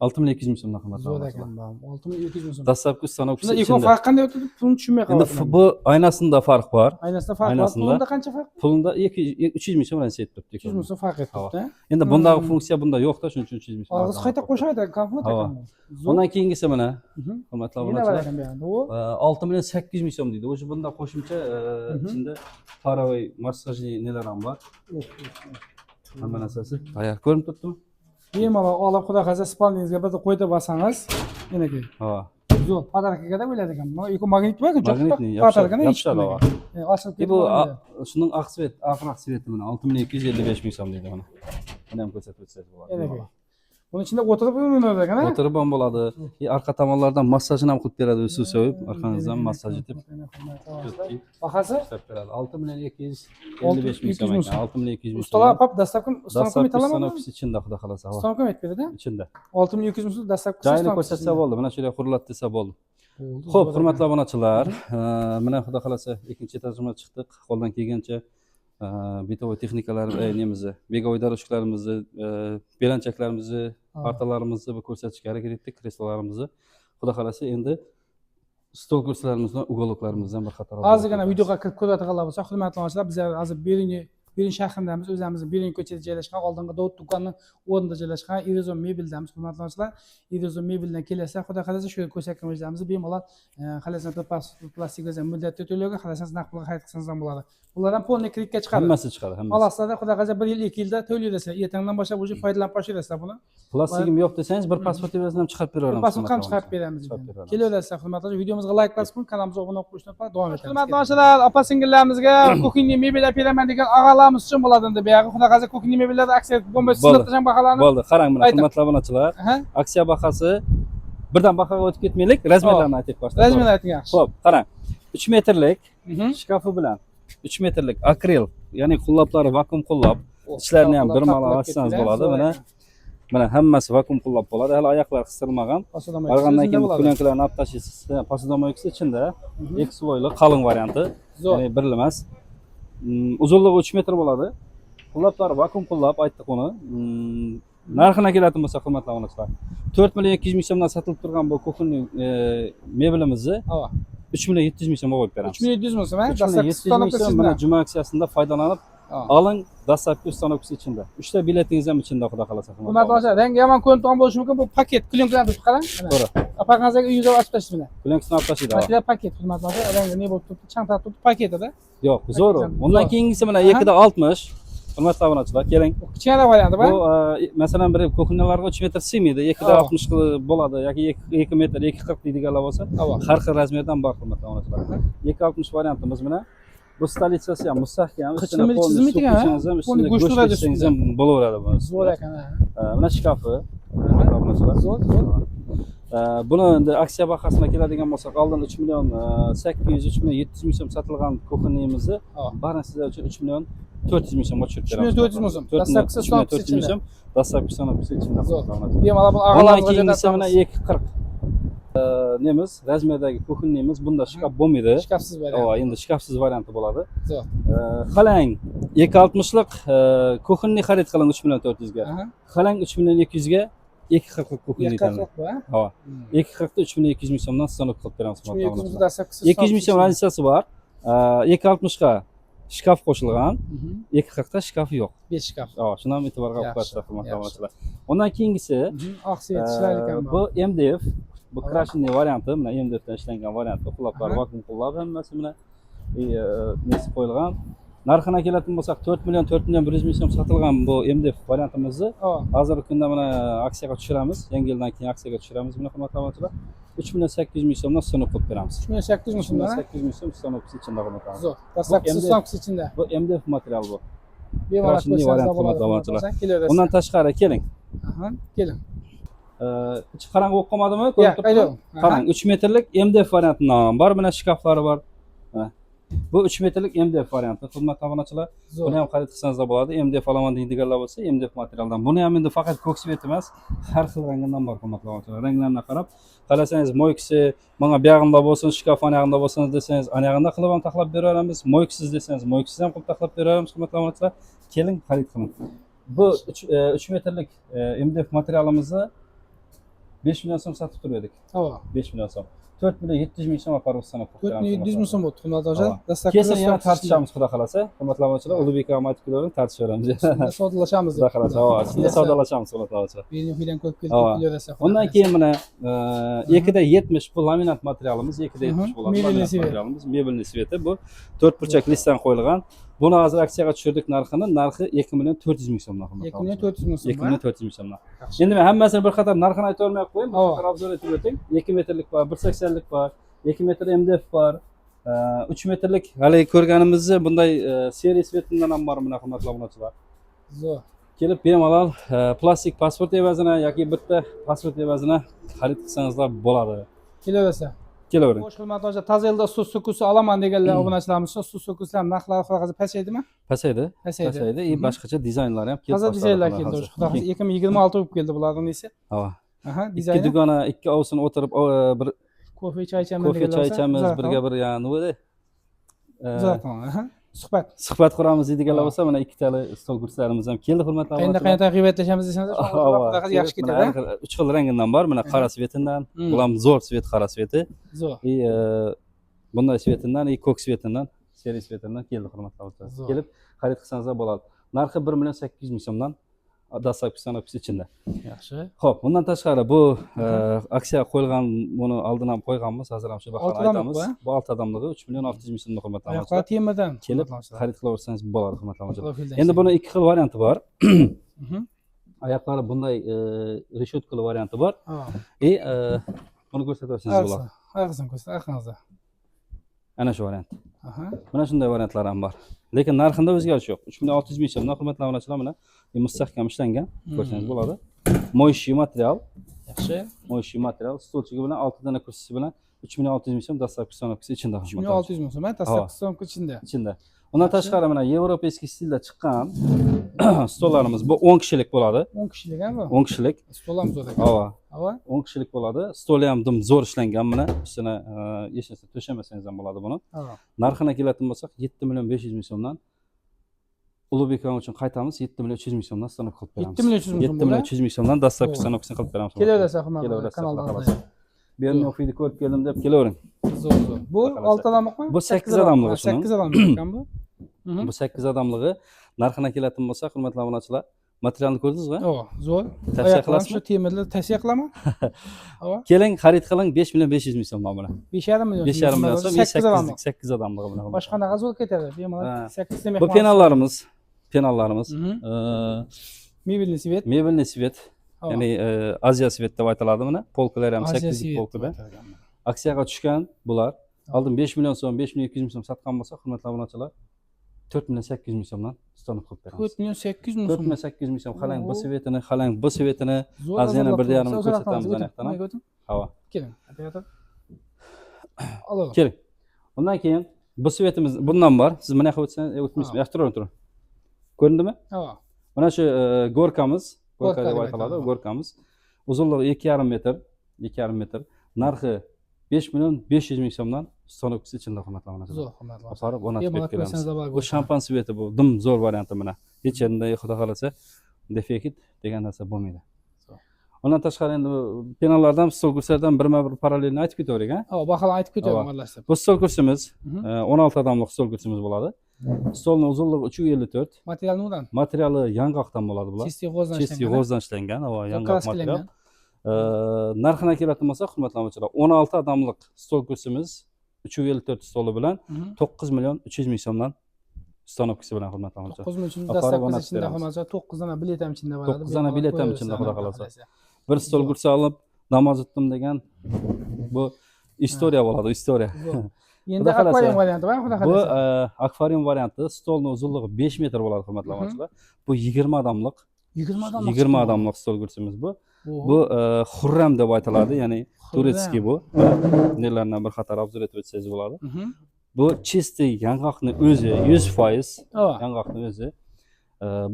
6 million 200 ming so'mdan, hurmatli Zo'r obunachilar. ekan bu. 6 million 200 ming so'm. Dastlabki установкасы Shunda ikkovi ichida. farq qanday o'tdi? Pulni tushunmay Endi qolyapman. bu aynasida farq bor. Aynasida farq bor. Aynasida. Pulida qancha farq? Pulida 2 300 ming so'm разница etib turibdi. 300 ming so'm farq etib turibdi. Endi bundagi funksiya bunda yo'qda, shuning uchun 300 ming so'm. Og'iz qayta qo'shaydi, komfort Havo. ekan. Zo'r. Undan keyingisi mana, hurmatli Yana bor obunachilar. ekan bu yoqda. U 6 million 800 ming so'm deydi. O'sha bunda qo'shimcha ichida паровой массажный nelar ham bor. Hamma narsasi tayyor. Ko'rinib turibdimi? Bemalol olib, xudo xohlasa, спальня ngizga bir qo'yib olsangiz, meniki. Ha. Zo'r. Подарка ga da bo'ladi ekan. Mana eko magnit bor ekan, Magnitni подарка ni yopishadi. Ochilib E bu ketadi. Shuning oq цвет, oqroq цвет i mana 6 million 255 ming so'm deydi mana. Buni ham ko'rsatib o'tsangiz bo'ladi. Meniki. Buni ichida o'tirib o'ynaydi ekan, ha? O'tirib ham bo'ladi. E, arqa tomonlardan massajini ham qilib beradi, suv sevib, orqangizdan massaj etib Bahasi ishlab beradi. 6 million 255 ming so'm 200 ming ekan. 6 million 200 ming so'm. Ustalar pap dastlabki установка Dastlabki aytaladimi? установкасы ichida, xudo xohlasa. Ha, Установка aytib beradi. ichida. 6 million 200 ming so'm dastlabki Joyini ko'rsatsa bo'ldi. Mana shu yerga quriladi desa bo'ldi. Bo'ldi. Xo'p, hurmatli obunachilar, mana xudo xohlasa ikkinchi этаж ga chiqdik. Qo'ldan kelgancha бытовой texnikalar, nemizni, беговой дорожка larimizni, belanchaklarimizni, partalarimizni bir ko'rsatishga harakat etdik, kreslolarimizni. Xudo xohlasa endi stol kursilarimizdan, уголок larimizdan bir qator Ozgina videoga kirib ko'radiganlar bo'lsa, hurmatli obunachilar, biz hozir Beruniy shahrindamiz, o'zimizni Beruniy ko'chasida joylashgan, oldingi Dovud do'konining o'rnida joylashgan Irizon mebeldamiz, hurmatli obunachilar. Irizon mebeldan kelasizlar, xudo xohlasa shu yerga ko'rsatgan o'zimizni bemalol xohlasangiz bir plastik o'zi muddatli to'lovga, xohlasangiz naqd pulga xarid qilsangiz ham bo'ladi. Bulardan полный kreditga chiqadi. Hammasi chiqadi, hammasi. Olasizlarda, xudo xohlasa 1 yil, 2 yilda to'layverasizlar. Ertandan boshlab уже foydalanib boshlayasizlar buni. Plastigim yo'q desangiz, bir pasport evazidan ham chiqarib beraveramiz. Pasport ham chiqarib beramiz. Chiqarib beramiz. Kelaverasizlar, hurmatli. Videomizga layk bosib qo'ying, kanalimizga obuna bo'lib qo'yishni unutmang. Davom etamiz. Hurmatli obunachilar, opa singillarimizga кухонный mebel olib beraman degan og'alarimiz uchun bo'ladi endi buyog'i. Xudo xohlasa кухонный mebellarda aksiya bo'lmasa Bo'ldi. sinib tashlang baholarni. Bo'ldi, qarang mana, Ayting. hurmatli obunachilar, Aha. aksiya bahasi birdan bahoga o'tib ketmaylik, размер larni aytib boshlaylik. Размер ayting yaxshi. Xo'p, qarang. 3 metrlik shkafi bilan 3 metrlik akril, ya'ni qullaplari vakuum qullab, ichlarini ham bir Taqlab marta ochsangiz ketdilar, bo'ladi. zo'r Mana ekan. Mana hammasi vakuum qulab bo'ladi. Hali oyoqlar qistirilmagan. Посудомойка Olgandan ichida keyin bo'ladi. Пленка larni olib tashlaysiz. Посудомойка si ichida, eki слой li qalin varianti. Zo'r. Ya'ni birli emas. Uzunligi 3 metr bo'ladi. Qullablar vakuum qullab aytdik uni. Narxina keladigan bo'lsa, hurmatli obunachilar, 4 million 200 ming so'mdan sotilib turgan bu кухонный mebelimizni Ava. 3 million 700 ming so'mga qo'yib beramiz. 3 million 700 ming so'm, ha? 3 million 700 ming so'm, mana juma aksiyasida foydalanib oling, dastlabki установка si ichida. 3 ta biletingiz ham ichida, xudo xohlasa. Hurmatli obunachilar, rangi yomon ko'rinib turgan bo'lishi mumkin. Bu paket, пленка larni turib qarang. Mana. To'g'ri. Opaqangizga uyingizga ochib tashlaysiz mana. Пленка sini olib tashlaydi. Material paket, hurmatli obunachilar, rangi ne bo'lib turibdi, chang tortib turibdi paketida. Yo'q, zo'r. Paket Undan zo'r. keyingisi mana 2da 60. Hurmatli obunachilar, keling. Bu kichkina varianti Bu bu. Masalan, bir кухня larga 3 metr siymaydi. 2da 60 qilib bo'ladi yoki 2 metr, 2.40 deydiganlar bo'lsa, Ava. har xil размер dan bor, hurmatli obunachilar. 2.60 variantimiz mana. Bu столица si ham mustahkam, ustini Qichilmaydi, polni chizilmaydi suv ekan, ha? quysangiz ham, Polni ustini go'sht go'sht turadi kessangiz ustida. ham bo'laveradi buni. Zo'r ekan, ha. Mana shkafi, hurmatli obunachilar. Zo'r, zo'r. Buni endi aksiya bahosina keladigan bo'lsak, oldin 3 million 800, 3 million 700 ming so'm sotilgan кухонный imizni barini sizlar uchun 3 million 400 ming so'mga tushirib 3 beramiz. million 400 ming so'm. 4 million Dastlabkisi 3 million установка si 400 ming ichida. so'm, dastlabki установка si ichida. Zo'r. Bemalol buni Undan og'alarımizga keyingisi mana jo'natamiz. 2.40 nemiz, размер dagi кухонный imiz, bunda shkaf bo'lmaydi. Shkafsiz variant. Ava, endi shkafsiz varianti bo'ladi. Zo'r. Xalang 2.60lik кухонный xarid qiling 3 million 400 ga. Xalang 3 million 200 ga 2.40lik кухонный 2.40 tanlang. bu, ha? Ava. 2.40 da 3 million 200 ming so'mdan установка qilib beramiz. 3 million 200 dastlabkisi. 200 ming so'm разница si bor. 2.60 ga shkaf qo'shilgan, 2.40 ta shkafi yo'q. 5 shkaf. Ava, shuni ham e'tiborga olib Yaxshi, qo'yasiz, hurmatli yaxshi. obunachilar. Undan keyingisi Oq свет ishlar ekan bu. bu MDF, bu крашеный varianti, mana MDF dan ishlangan varianti, qullablar vakuum qullab hammasi mana nesi qo'yilgan. Narxina keladigan bo'lsak, 4 million, 4 million 100 ming so'm sotilgan bu MDF variantimizni hozirgi kunda mana aksiyaga tushiramiz. Yangi yildan keyin aksiyaga tushiramiz buni, hurmatli obunachilar. 3 million 800 ming so'mdan установка qilib beramiz. 3 million 800 ming 3 million so'mdan, ha? 800 ming so'm установка si ichida, hurmatli obunachilar. Zo'r. Dastlabkisi MDF. установка si ichida. Bu MDF material bu. Bemalol Крашеный ko'rsangiz variant, bo'ladi, hurmatli obunachilar. kelaverasiz. Undan tashqari keling. Aha, keling. Ichi qorong'i bo'lib qolmadimi? Ya, Ko'rinib turibdimi? qayda? Qarang, 3 metrlik MDF variantidan ham bor, mana shkaflari bor. Mana. Bu 3 metrlik MDF varianti, hurmatli obunachilar. Zo'r. Buni ham xarid qilsangiz bo'ladi. MDF olaman deydiganlar bo'lsa, MDF materialdan. Buni ham endi faqat ko'k цвет emas, har xil rangidan bor, hurmatli obunachilar. Ranglarına qarab, xohlasangiz мойка si mana buyog'ida bo'lsin, shkaf anayog'ida bo'lsin desangiz, anayog'ida qilib ham taxlab beraveramiz. Мойка siz desangiz, мойка siz ham qilib taxlab beraveramiz, hurmatli obunachilar. Keling, xarid qiling. Bu 3 metrlik MDF materialimizni 5 million so'm sotib turib edik. Ava. 5 million so'm. 4 million 700 ming so'm olib установка qilib 4 million beramiz. 700 ming so'm bo'ldi, hurmatli obunachilar. Ava. Dastlabki Kelsin, yana установка si ichida. tortishamiz, xudo xohlasa. Hurmatli obunachilar, Ulug'bek akam aytib kelavering, tortishaveramiz. Ustida savdolashamiz. Xudo xohlasa, ava, ustida savdolashamiz, hurmatli obunachilar. Birini uydan ko'rib kelib Ava. kelaverasiz. Undan keyin mana 2da 70, bu laminat materialimiz 2da 70 bo'ladi. Mebelniy Laminat свет. materialimiz, мебельный свет i bu 4 burchak listdan qo'yilgan. Buni hozir aksiyaga tushirdik narxini, narxi 2 million 400 ming so'mdan, hurmatli 2 million obunachilar. 400 ming so'm. 2 million 400 ming so'mdan. Yaxshi. Endi men hammasini bir qator narxini ayta olmay qo'yayim, bir Ava. qator обзор etib o'ting. 2 metrlik bor, 1.80lik bor, 2 metr MDF bor. 3 metrlik haligi ko'rganimizni bunday серый цвет idan ham bor mana, hurmatli obunachilar. Zo'r. Kelib bemalol plastik pasport evazina yoki bitta pasport evazina xarid qilsangizlar bo'ladi. Kelaversa. Kelavering. Xo'sh, hurmatli obunachilar, toza yilda stol so'kusi olaman deganlar obunachilarimiz uchun stol so'kusilar narxlari xudo xohlasa pasaydimi? Pasaydi. Pasaydi. Pasaydi. И boshqacha dizaynlar ham kelib Toza boshladi, dizaynlar xudo keldi. xohlasa. Xudo xohlasa 2026 bo'lib keldi bularning nesi. Ava. Aha, Ikki dizayni. dugona, ikki ovsin o'tirib bir Kofe choy ichaman kofe deganlar choy bo'lsa, ichamiz, uzoq birga bir yani nima deydi? Uzoq tamom, aha. Suhbat. Suhbat quramiz deydiganlar Ava. bo'lsa, mana ikkitali stol kursilarimiz ham keldi, hurmatli Qayerda obunachilar. qayerda g'iybatlashamiz desangiz, Ava, xudo xohlasa yaxshi kelib, ketadi. mana har xil, uch xil rangidan bor. Mana qora цвет idan, bu ham zo'r цвет, qora цвет i. Zo'r. И bunday цвет idan, и ko'k цвет idan, серый цвет idan keldi, hurmatli obunachilar. Zo'r. Kelib xarid qilsangizlar bo'ladi. Narxi 1 million 800 ming so'mdan, dastlabki установка si ichida. Yaxshi. Xo'p, bundan tashqari bu aksiya qo'yilgan, buni oldin ham qo'yganmiz, hozir ham shu bahoni Olti odamlik aytamiz. bu, a? Bu 6 odamligi 3 million 600 ming so'mda, hurmatli Oyoqlar obunachilar. temirdan. Kelib hurmatli obunachilar. xarid qilaversangiz bo'ladi, hurmatli obunachilar. Profildan Endi buni ikki xil varianti bor. Oyoqlari bunday решётка li varianti bor. И buni ko'rsatib o'tsangiz bo'ladi. Orqasini ko'rsat, orqangizda. Ana shu variant. Aha. Mana shunday variantlar ham bor. Lekin narxida o'zgarish yo'q. 3 million 600 ming so'mdan, hurmatli obunachilar, mana mustahkam ishlangan, ko'rsangiz bo'ladi. Моющий material, Yaxshi. Моющий material, stolchigi bilan, 6 dona kursisi bilan 3 million 600 ming so'm, dastlabki установка si ichida. 3 million 600 ming so'm, ha, dastlabki установка ichida. Ichida. Undan tashqari mana европейский stilda chiqqan stollarimiz, bu 10 kishilik bo'ladi. 10 kishilik ha bu. 10 kishilik. Stol ham zo'r ekan. Ava. Ava. 10 kishilik bo'ladi. Stoli ham dim zo'r ishlangan mana. Ustini hech narsa to'shamasangiz ham bo'ladi buni. Ava. Narxini keladigan bo'lsak, 7 million 500 ming so'mdan Ulug'bek aka uchun qaytamiz, 7 million 300 ming so'mdan stanok qilib beramiz. 7 million 300 ming so'm. 7 million 300 ming so'mdan доставка, To'g'ri. stanokasini qilib beramiz. Kelaverasiz, hurmatli Kelaverasiz, kanalda. Xudo xohlasa. Bu yerni ofiyni ko'rib keldim deb kelavering. Zo'r, zo'r. Bu Xudo xohlasa. 6 odamlikmi? Bu 8 odamlig'i shuni. 8 odamlik ekan bu. Bu 8 odamlig'i. Narxini keladigan bo'lsak, hurmatli obunachilar, materialni ko'rdingizmi? O, zo'r. Tavsiya Oyoqlar qilasizmi? shu temirli tavsiya qilaman. Ava. Keling, xarid qiling, 5 million 500 ming so'm mana. 5,5 million. 5,5 million so'm, 8 odamlik. 8 odamlig'i mana. Boshxonaga zo'r ketadi. Bemalol Ha. 8 ta Bu mehmon. penallarimiz, penallarimiz. Мебельный свет. Мебельный свет, Ava. ya'ni Aziya свет deb aytiladi mana. Polkalari ham Aziya 8 свет polkada. deb aytilgan. Aksiyaga tushgan bular. Oldin 5 million so'm, 5 million 200 ming so'm sotgan bo'lsa, hurmatli obunachilar, 4 million 800 ming so'mdan stanok qilib beramiz. 4 million 800 ming 4 so'm. million 800 ming so'm. Qalang bu Oo. свет ini, qalang bu свет ini. Zo'r. Hozir yana Azizlar, bir yarimini o'zaro ko'rsatamiz qilamiz. ana yoqdan ham. O'ting, o'ting. Havo. Keling, operator. Olalım. Keling. Undan keyin bu свет imiz bundan bor. Siz mana yoqqa o'tsangiz, o'tmaysizmi? Ha. Yoqqa turing, turing. Ko'rindimi? Ava. Mana shu горка miz, горка Горка deb deb aytiladi, aytiladi. горка miz. Uzunligi 2,5 metr, 2,5 metr. Narxi 5 million 500 ming so'mdan stanokisi ichida, hurmatli obunachilar. Zo'r, hurmatli. Olib o'rnatib Bemalol berib kelamiz. ko'rsangiz bor. Bu shampan свет i, bu dim zo'r varianti mana. Hech yerda, xudo xohlasa, defekt degan narsa bo'lmaydi. Zo'r. Undan tashqari endi penallardan, stol kursilardan birma-bir parallelni aytib ketaverik, ha? Ava, baholarni aytib ketaman Ava. aralashtirib. Bu stol kursimiz 16 odamlik stol kursimiz bo'ladi. Stolni uzunligi 3,54. Material nimadan? Materiali yong'oqdan bo'ladi bular. Чистый g'o'zdan Чистый ishlangan. G'o'zdan ishlangan, ava, yong'oq material. Краска langan. Narxini keladigan bo'lsak, hurmatli obunachilar, 16 odamlik stol kursimiz 3,54 stoli bilan 9 million 300 ming so'mdan stanokasi bilan, hurmatli obunachilar. 9 million Olib borib доставка si o'rnatib ichida, beramiz. hurmatli, 9 dona bilet ham ichida bo'ladi. 9 dona Bemalol bilet ham qo'yaverasiz, ichida, xudo xohlasa. Xohlasa. Bir stol Zo'r. kursi olib namoz o'tdim degan, bu история bo'ladi, история. Zo'r. Endi Xudo xohlasa. Akvarium varianti bor, xudo Bu xohlasa. Akvarium varianti, stolni uzunligi 5 metr bo'ladi, hurmatli obunachilar. Bu 20 odamlik, 20 odamlik. 20 odamlik stol kursimiz bu. Bu Xurram deb aytiladi, ya'ni турецкий bu. Nelardan bir qator обзор etib o'tsangiz bo'ladi. Bu чистый yong'oqni o'zi, 100% Ava. yong'oqni o'zi.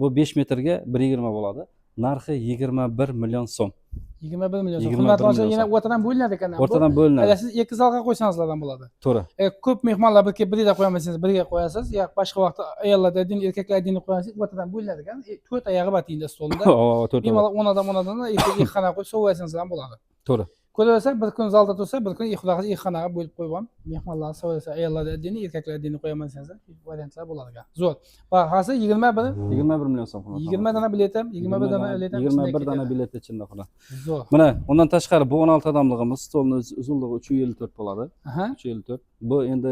Bu 5 metrga 1,20 bo'ladi. Narxi 21 million so'm. 21 million so'm. 21 Hurmatli obunachilar, million yana so'm. o'rtadan bo'linadi ekan. Bu. O'rtadan bo'linadi. Agar siz ikki zalga qo'ysangizlar ham bo'ladi. To'g'ri. Ko'p mehmonlar birga birga qo'yolmasangiz, birga qo'yasiz. Ya boshqa vaqtda ayollar dedin, erkaklar dedin qo'yasiz, o'rtadan bo'linadi ekan. To'rt oyog'i bor deydi stolda. Ova, to'rt. Bemalol 10 odam, 10 odamdan ikki xona qo'yib sovaversangiz ham bo'ladi. To'g'ri. Ko'raversa, bir kun zalda tursa, bir kun xudo xohlasa ikki xonaga bo'lib qo'yib ham mehmonlarni sovaversa, ayollar dedini, erkaklar dedini qo'yaman desangiz, variantlar bo'ladi ekan. Zo'r. Bahasi 21 21 million so'm, hurmatli 20 dona bilet ham, 21 dona bilet ham ichida 21 dona ketadi. Bilet ichida, xudo. Zo'r. Mana undan tashqari bu 16 odamligimiz, stolni uzunligi 3,54 bo'ladi. 3,54. Bu endi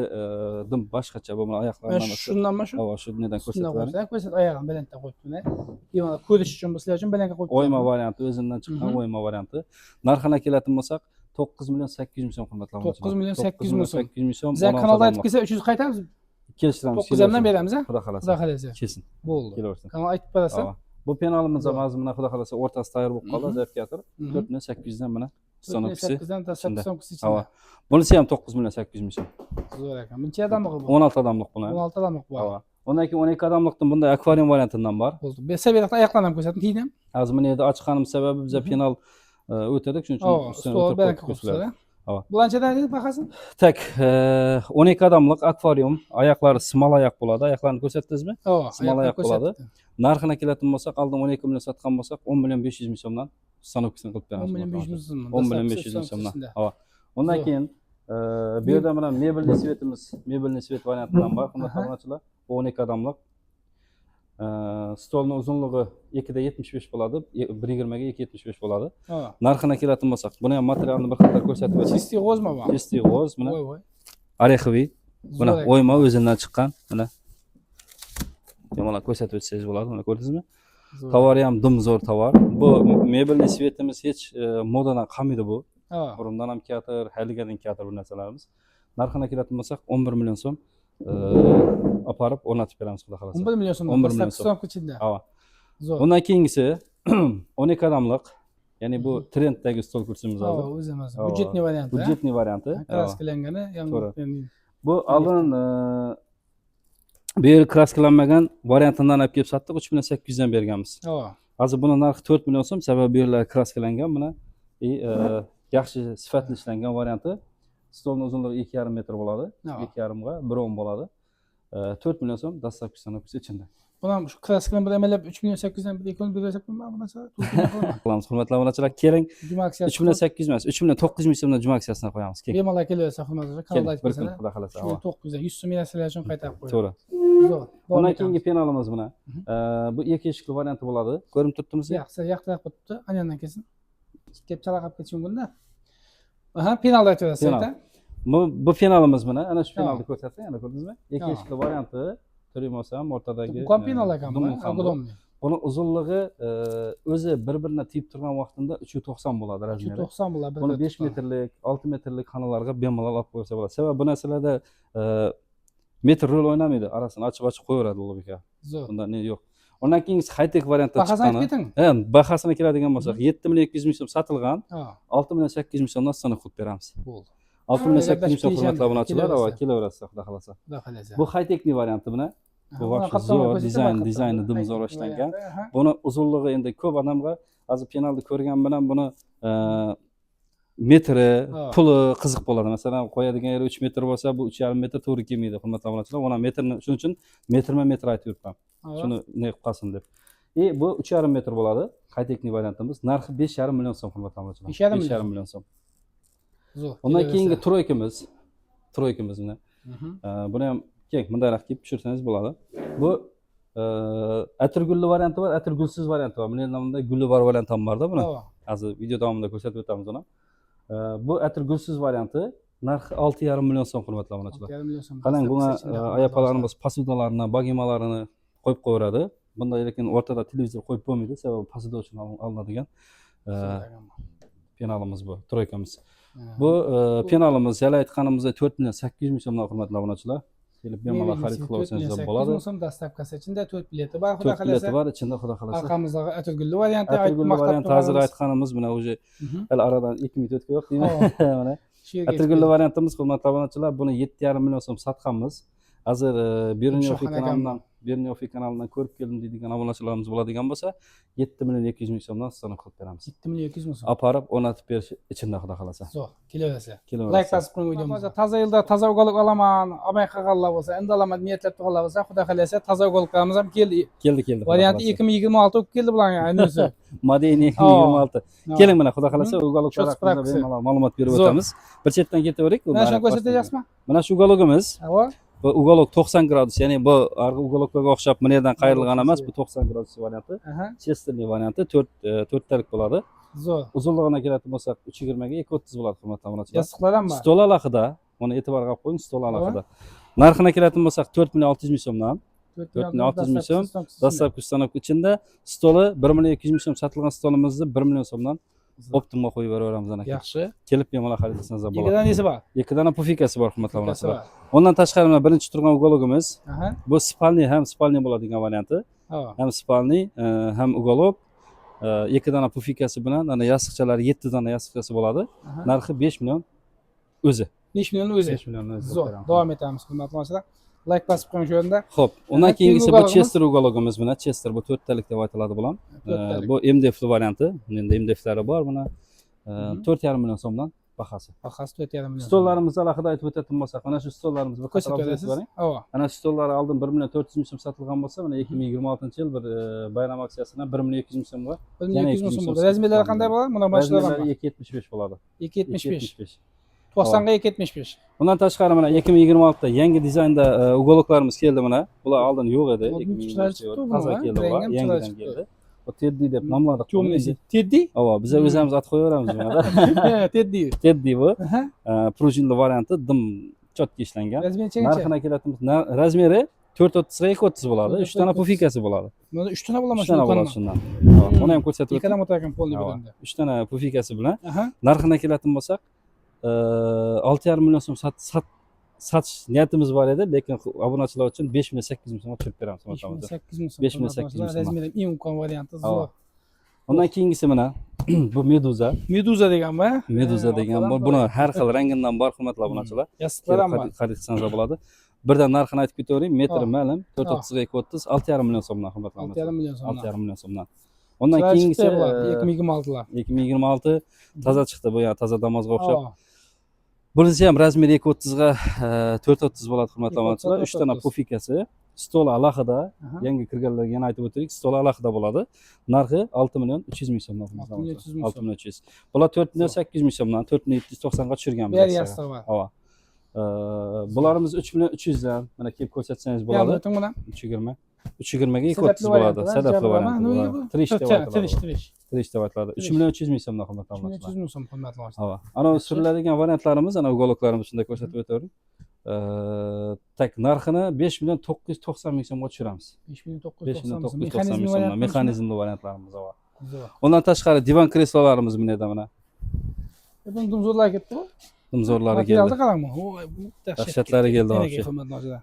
dim boshqacha, bu mana Mana oyoqlaridan shundanmi shu? Ava, shu nedan Shundan ko'rsatib bering. qo'ysa, ko'rsat, oyog'ini balanddan qo'yibdi. Bemalol ko'rish uchun, bu sizlar uchun balandga qo'yib. O'yma varianti, o'zidan chiqqan o'yma varianti. Narxini keladigan bo'lsak, 9 million 800 ming so'm, hurmatli obunachilar. 9 million 800 ming so'm. 800 ming so'm. Bizlar 16 kanalda aytib odamlik. kelsa 300 qaytamiz. Kelishtiramiz. 9 dan beramiz, ha? Xudo xohlasa. Xudo xohlasa. Kelsin. Bo'ldi. Kelaversin. Kanal aytib berasan. Ava. Bu penalimiz ham Zo'r. hozir mana xudo xohlasa o'rtasi tayyor bo'lib qoldi, zaryadga Mhm. 4 million 800 dan mana stanokisi. 8 dan ichida. 8 ichida. Ava. Bunisi ham 9 million 800 ming so'm. Zo'r ekan. Buncha odamlik bu. 16 odamlik bular. 16 odamlik bu. Ava. Undan keyin 12 odamlikdan bunday akvarium variantidan bor. Bo'ldi. Bersa bu yoqdan oyoqlarni ham ko'rsating, tiydim. Hozir mana yerda ochganim sababi biza penal o'tirdik, shuning uchun Ava, ustini stol o'tirib balandga qo'yib qo'yibsizlar. qo'yibsizlar. Ava. Bular nechadan dedi bahasi? Так, 12 odamlik akvarium, oyoqlari смола oyoq bo'ladi. Oyoqlarini ko'rsatdingizmi? Ava, Смола oyoqlar oyoq bo'ladi. ko'rsatdi. Narxini keladigan bo'lsak, oldin 12 million sotgan bo'lsak, 10 million 500 ming so'mdan stanokasini qilib beramiz. 10 million 500 ming so'm. 10 million 500 ming so'mdan. Ava. Undan Zo'r. keyin bu yerda mana мебельный свет imiz, мебельный свет variantidan bor, hurmatli obunachilar. Bu 12 odamlik. Stolni uzunligi 2,75 bo'ladi, 1,20 ga 2,75 bo'ladi. Ava. Narxini keladigan bo'lsak, buni ham materialini bir qator ko'rsatib o'tsak. Чистый g'o'zmi bu? Чистый g'o'z, mana Voy voy. ореховый. Mana Zo'r ekan. o'yma, o'zidan chiqqan, mana. Bemalol ko'rsatib o'tsangiz bo'ladi, mana ko'rdingizmi? Zo'r. Tovari ham dim zo'r tovar. Bu мебельный свет imiz hech modadan qolmaydi bu. Ava. Burundan ham kelatir, halligadan kelatir bu narsalarimiz. Narxini keladigan bo'lsak, 11 million so'm olib o'rnatib beramiz, xudo xohlasa. 11 million so'm. 11 million so'm. So'm ichida. Ava. Zo'r. Undan keyingisi 12 odamlik, ya'ni bu trenddagi stol kursimiz Ava, hozir. o'zi emas. Ava. Бюджетный varianti. Бюджетный varianti. Ava. Краска langani, To'g'ri. Bu oldin Bu yer kraskalanmagan variantidan olib kelib sotdik, 3 million 800 dan berganmiz. Hozir buni narxi 4 million so'm, sababi bu yerlar kraskalangan mana и yaxshi sifatli ishlangan varianti. Stolni uzunligi 2,5 metr bo'ladi. 2,5 ga 1,10 bo'ladi. 4 million so'm, доставка, установка ichida. Buni ham shu kraskani bir amallab 3 million 800 dan bir ikkovini bir bersak bo'lmadimi bu narsa? Qilamiz, hurmatli obunachilar, keling. Juma aksiyasi. 3 million 800 emas, 3 million 900 ming so'mdan juma aksiyasini qo'yamiz. Keling. Bemalol kelaversa, hurmatli Keling, kanalda aytib bir kun kelsalar. Xudo xohlasa. 3 million 900 dan 100 so'm yana sizlar uchun qaytarib qo'yadi. To'g'ri. Zo'r. Undan keyingi penalimiz mana. Bu ikki eshikli varianti bo'ladi. Ko'rinib turibdimi sizga? Yaxshi, yoqtirib turibdi. Anyandan kelsin. Kelib chala qolib ketishi mumkin-da. Aha, penalni aytaverasiz. Penal. Ayta. Bu penalimiz mana. Ana shu penalni Tamam. ko'rsatsang, ana ko'rdingizmi? Ikki eshikli varianti. Turimosi ham o'rtadagi. Ulkan penal ekan bu, dumli ham bu. Огромный. Buni uzunligi o'zi bir-birini tegib turgan vaqtida 3,90 bo'ladi razmeri. 390 bo'ladi. Buni 5 metrlik, 6 metrlik xonalarga bemalol olib qo'ysa bo'ladi. Sababi bu narsalarda metr rol o'ynamaydi. Arasini ochib-ochib qo'yaveradi logika. Zo'r. Bunda ne yo'q. Undan keyingisi high-tech variantda Bahosini aytib chiqqani. keting. Ha, bahosini keladigan bo'lsak, 7 million 200 ming so'm sotilgan, 6 million 800 ming so'mdan stanok qilib beramiz. Bo'ldi. 6 million 800 ming so'm, Kelishamiz, hurmatli obunachilar, kelaverasiz. Va kelaverasiz, xudo xohlasa. Xudo xohlasa. Bu high-techni varianti mana. Bu Aha, вообще buni zo'r, qatlamga ko'rsatsa, dizayn, qatlamga. dizayni dim zo'r High-tech ishlangan. varianti, aha. Buni uzunligi endi ko'p odamga hozir penalni ko'rgan bilan buni metri, puli qiziq bo'ladi. Masalan, qo'yadigan yeri 3 metr bo'lsa, bu 3,5 metr to'g'ri kelmaydi, hurmatli obunachilar. Uni metrni shuning uchun metrma metr aytib yuribman. Shuni ne qilib qolsin deb. И bu 3,5 metr bo'ladi. High-techni variantimiz. Narxi 5,5 million so'm, hurmatli obunachilar. 5,5 million. 5,5 million so'm. Zo'r. Undan Kelaversa. keyingi тройка miz. Тройка miz mana. Buni ham keng bundayroq kelib tushirsangiz bo'ladi. Bu atirgulli varianti bor, atirgulsiz varianti bor. Buni endi bunday guli bor varianti ham borda buni. Hozir video davomida ko'rsatib o'tamiz uni. Bu atirgulsiz varianti narxi 6,5 million so'm, hurmatli obunachilar. 6,5 million so'm. Qarang, bunga Ichida aya-opalarimiz посуда larini, богема larini qo'yib qo'yaveradi. Bunda lekin o'rtada televizor qo'yib bo'lmaydi, sababi посуда uchun olinadigan penalimiz bu, тройка miz. Bu penalimiz hali aytganimizdek 4 million 800 ming so'mdan, hurmatli obunachilar. Kelib bemalol xarid qilib olsangiz bo'ladi. So'm, доставка si ichida, 4 bileti bor, xudo 4 bileti xohlasa. Bor ichida, xudo xohlasa. Orqamizdagi atirgulli varianti Atirgulli maqtab variant hozir turganimiz. Aytganimiz mana уже hali aradan 2 minut o'tgan yo'q deyman. Mana Shu yerga atirgulli variantimiz, hurmatli obunachilar, buni 7,5 million so'm sotganmiz. Hozir Beruniy Yumshoq ekan. Kanalidan, Beruniy kanalidan ko'rib keldim deydigan obunachilarimiz bo'ladigan bo'lsa, 7 million 200 ming so'mdan stanok qilib beramiz. 7 million 200 ming so'm. Olib borib o'rnatib berish ichida, xudo xohlasa. Zo'r, kelaverasizlar. Kelaverasizlar. Layk bosib qo'ying videomizga. Toza yilda toza уголок olaman, olmay qolganlar bo'lsa, endi olaman niyatlab turganlar bo'lsa, xudo xohlasa toza уголок larimiz ham keldi. Keldi, keldi, xudo Varianti xohlasa. 2026 bo'lib keldi bularning ayni o'zi. Model 2026. Keling, mana xudo xohlasa уголок lar Shu haqida справка si. Bemalol ma'lumot berib Zo'r. O'tamiz. Bir chetdan ketaverik. Mana shuni ko'rsatyapsizmi? Mana shu уголок imiz. Ava. Bu уголок 90 gradus, ya'ni bu argi уголок larga o'xshab mana yerdan qayrilgan emas, bu 90 gradus varianti. Chesterli varianti 4 to'rttalik bo'ladi. Zo'r. Uzunlig'ina keladigan bo'lsak, 3,20 ga 2,30 bo'ladi, hurmatli obunachilar. Yostiqlar ham bor. Stol alohida, buni e'tiborga olib qo'ying, stol alohida. Narxina keladigan bo'lsak, 4 million 600 ming so'mdan. 4 million 600 ming so'm. Доставка, установка ichida. Stoli 1 million 200 ming so'm sotilgan stolimizni 1 million so'mdan оптом ga qo'yib beraveramiz aka. Yaxshi. Kelib bemalol xarid qilsangiz bo'ladi. Ikkidan nesi bor? Ikki dona пуфика si bor, hurmatli Ikkasi obunachilar. Bor. Undan tashqari mana birinchi turgan уголок imiz. Bu спальный, ham спальный bo'ladigan varianti. Ham спальный, ham уголок. Ikki dona пуфика si bilan ana yostiqchalari, 7 dona yostiqchasi bo'ladi. Narxi 5 million o'zi. 5 million o'zi. 5 million o'zi. Zo'r. Davom etamiz, hurmatli obunachilar. Layk bosib qo'ying shu yerda. Xo'p, undan keyingisi keyingi bu уголок imiz? Chester уголок imiz mana. Chester bu to'rttalik deb aytiladi bu ham. To'rttalik. Bu MDF varianti. Endi MDFlari bor buni. 4,5 million so'mdan bahasi. Bahasi 4,5 million. Stollarimizni alohida aytib o'tadigan bo'lsak, mana shu stollarimiz bir qator Ko'rsatib olib berasiz. boring. Ava. Ana shu stollar oldin 1 million 400 ming so'm sotilgan bo'lsa, mana 2026-yil bir bayram aksiyasidan 1 million 200 ming so'mga 1 million yana 200 ming so'm 200 bo'ldi. So'm Размер lari qanday bo'ladi? Mana mashular ham Размер lari bor. 2,75 bo'ladi. 2,75. 2,75. 90 ga 2,75. Undan tashqari mana 2026da yangi dizaynda уголок larimiz keldi mana. Bular oldin yo'q edi. Oldin chiroyli chiqdi bu, Toza ha? keldi bular, Rangi ham chiroyli yangidan chiqdi. keldi. Bu Teddy deb nomladik buni. Темный si. Teddy? Ava, biz o'zimiz at qo'yaveramiz buni. Teddy. Teddy bu. Aha. Пружин li varianti dim чётко ishlangan. Размер necha? Narxina keladigan bo'lsa, размер i 4,30 ga 2,30 bo'ladi. 3 dona 4,30. пуфика si bo'ladi. Mana 3 dona bo'ladimi 3 dona bo'ladi shundan. Ava, uni ham ko'rsatib Ikkala o'tdim. o'tar ekan полный Ava, biranda. 3 dona пуфика si bilan. Narxina keladigan bo'lsak, 6,5 million so'm satish niyatimiz bor edi, lekin obunachilar uchun 5 million 800 ming so'mga tushirib beramiz. 5 million 800 ming so'm. 5 million 800 ming so'm. Размер i eng ulkan varianti zo'r. Undan keyingisi mana bu Meduza. Meduza deganmi? Meduza degan bor. Buni har xil rangidan bor, hurmatli obunachilar. Yostiqlar ham bor. Xarid qilsangiz bo'ladi. Birdan narxini aytib ketavering. Metri Ha. ma'lum, 4.30 ga 2.30, 6,5 million so'mdan, hurmatli 6,5 million so'mdan. 6,5 million so'mdan. Undan Chiroyli keyingisi chiqdi bular, 2026lar. 2026 toza chiqdi bu, yani toza Damozga o'xshab. Ha. Bunisi ham размер i 2.30 ga 4.30 bo'ladi, hurmatli 2.30 obunachilar. 3 dona 4.30. пуфика si, stol alohida, Aha. yangi kirganlarga yana aytib o'taylik, stol alohida bo'ladi. Narxi 6 million 300 ming so'mdan, hurmatli 6 million obunachilar. 300 ming 6 so'm. million 300. Bular 4 million 800 ming so'mdan, 4 million 790 ga tushirganmiz. Bu yer aksiyaga. yastig'i bor. Ava. Bularimiz 3 million 300 dan, mana kelib ko'rsatsangiz Bu yoqda bo'ladi. o'ting bilan. 320. 320 ga Sadafli 230 bo'ladi. varianti, Sadafli varianti Nima bo'ladi. bu? Trish deb aytiladi. Trish, trish. Trish deb aytiladi. 3 Trish. million 300 ming so'mdan, hurmatli 3 million obunachilar. 300 ming so'm, hurmatli obunachilar. Ava. Ana suriladigan variantlarimiz, ana уголок larimiz shunda ko'rsatib o'tavering. Так, narxini 5 million 990 ming so'mga tushiramiz. 5 million 5 million 990 ming so'm. 990 ming so'mdan mexanizmli variantlarimiz bor. Zo'r. Undan tashqari divan kreslolarimiz mana yerda mana. Buni dumzo'rlar ketdi bu. Dumzo'rlari Materialni keldi. qarang bu. Voy, bu dahshat. Dahshatlari keldi Demak, вообще. hurmatli obunachilar.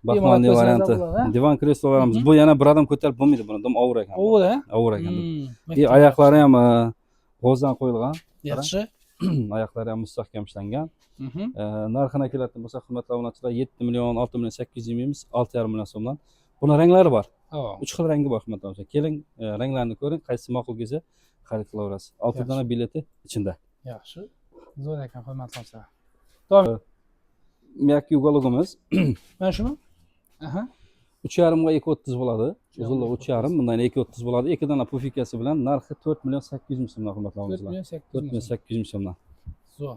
Baxmalli Bemalol varianti. ko'rsangiz bo'ladi, ha? Divan kreslolarimiz. Bu yana bir odam ko'tarib bo'lmaydi buni, dim og'ir ekan. bu. Og'ir, ha? Og'ir ekan. Hmm. И oyoqlari ham g'o'zdan qo'yilgan. Yaxshi. Oyoqlari ham mustahkam ishlangan. Mhm. Narxina keladigan bo'lsa, hurmatli obunachilar, 7 million, 6 million 800 demaymiz, 6,5 million so'mdan. Buni ranglari bor. Ha. 3 xil rangi bor, hurmatli obunachilar. Keling, ranglarni ko'ring, qaysi ma'qul kelsa xarid qilaverasiz. 6 Yaxshi. dona bileti ichida. Yaxshi. Zo'r ekan, hurmatli obunachilar. Мягкий уголок imiz Mana shumi? Aha. 3,5 ga 2.30 bo'ladi. 3,5 Uzunligi 3,5, bundan 2.30 bo'ladi. 2 dona пуфика si bilan narxi 4 million 800 ming so'mdan, hurmatli 4 obunachilar. million 800 4 ming million so'm. 800 ming so'mdan. Zo'r.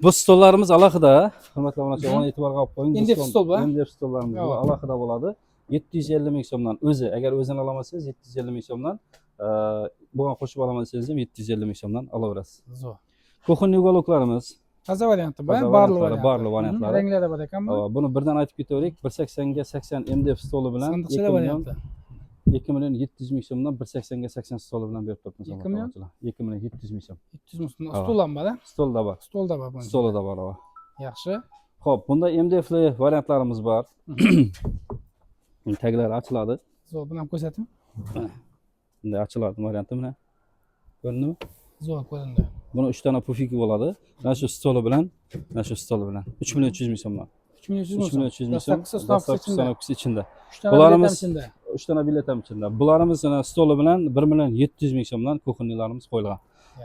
Bu stollarimiz alohida, hurmatli obunachilar, Mhm. uni e'tiborga olib qo'ying. Bu MDF stol bu, ha? MDF stollarimiz bu Yo'q. alohida bo'ladi. 750 ming so'mdan o'zi, agar o'zini olamasangiz 750 ming so'mdan, bugun qo'shib olaman desangiz ham 750 ming so'mdan olaverasiz. Zo'r. Кухонный уголок larimiz Toza varianti bu, Toza barli variantlari, varianti. barli variantlari. Mhm, Ranglari bor ekan bu. Buni birdan aytib ketaverik, 1.80 ga 80 MDF stoli bilan Sandiqchalar 2 million varianti. 2 million 700 ming so'mdan 1.80 ga 80 stoli bilan berib turibmiz. 2 million? 2 million 700 ming so'm. 700 ming so'm. Ha. Stol ham bor, ha? Stolda bor. Stolda bor buni. Stolida bor. Ava. Yaxshi. Xo'p, bunda MDFli variantlarimiz bor. Taglari ochiladi. Zo'r, buni ham ko'rsating. Bunday ochiladi varianti mana. Ko'rindimi? Zo'r ko'rindi. Buni 3 dona пуфик i bo'ladi. Mana shu stoli bilan, mana shu stoli bilan 3 million 300 ming so'mdan. 3 million 300 ming 3 million so'm. 300 ming so'm. Доставка si, установка si ichida. Установка si ichida. 3 tane Bularimiz- bilet ham ichida. 3 dona bilet ham ichida. Bularimiz mana stoli bilan 1 million 700 ming so'mdan кухонный larimiz qo'yilgan.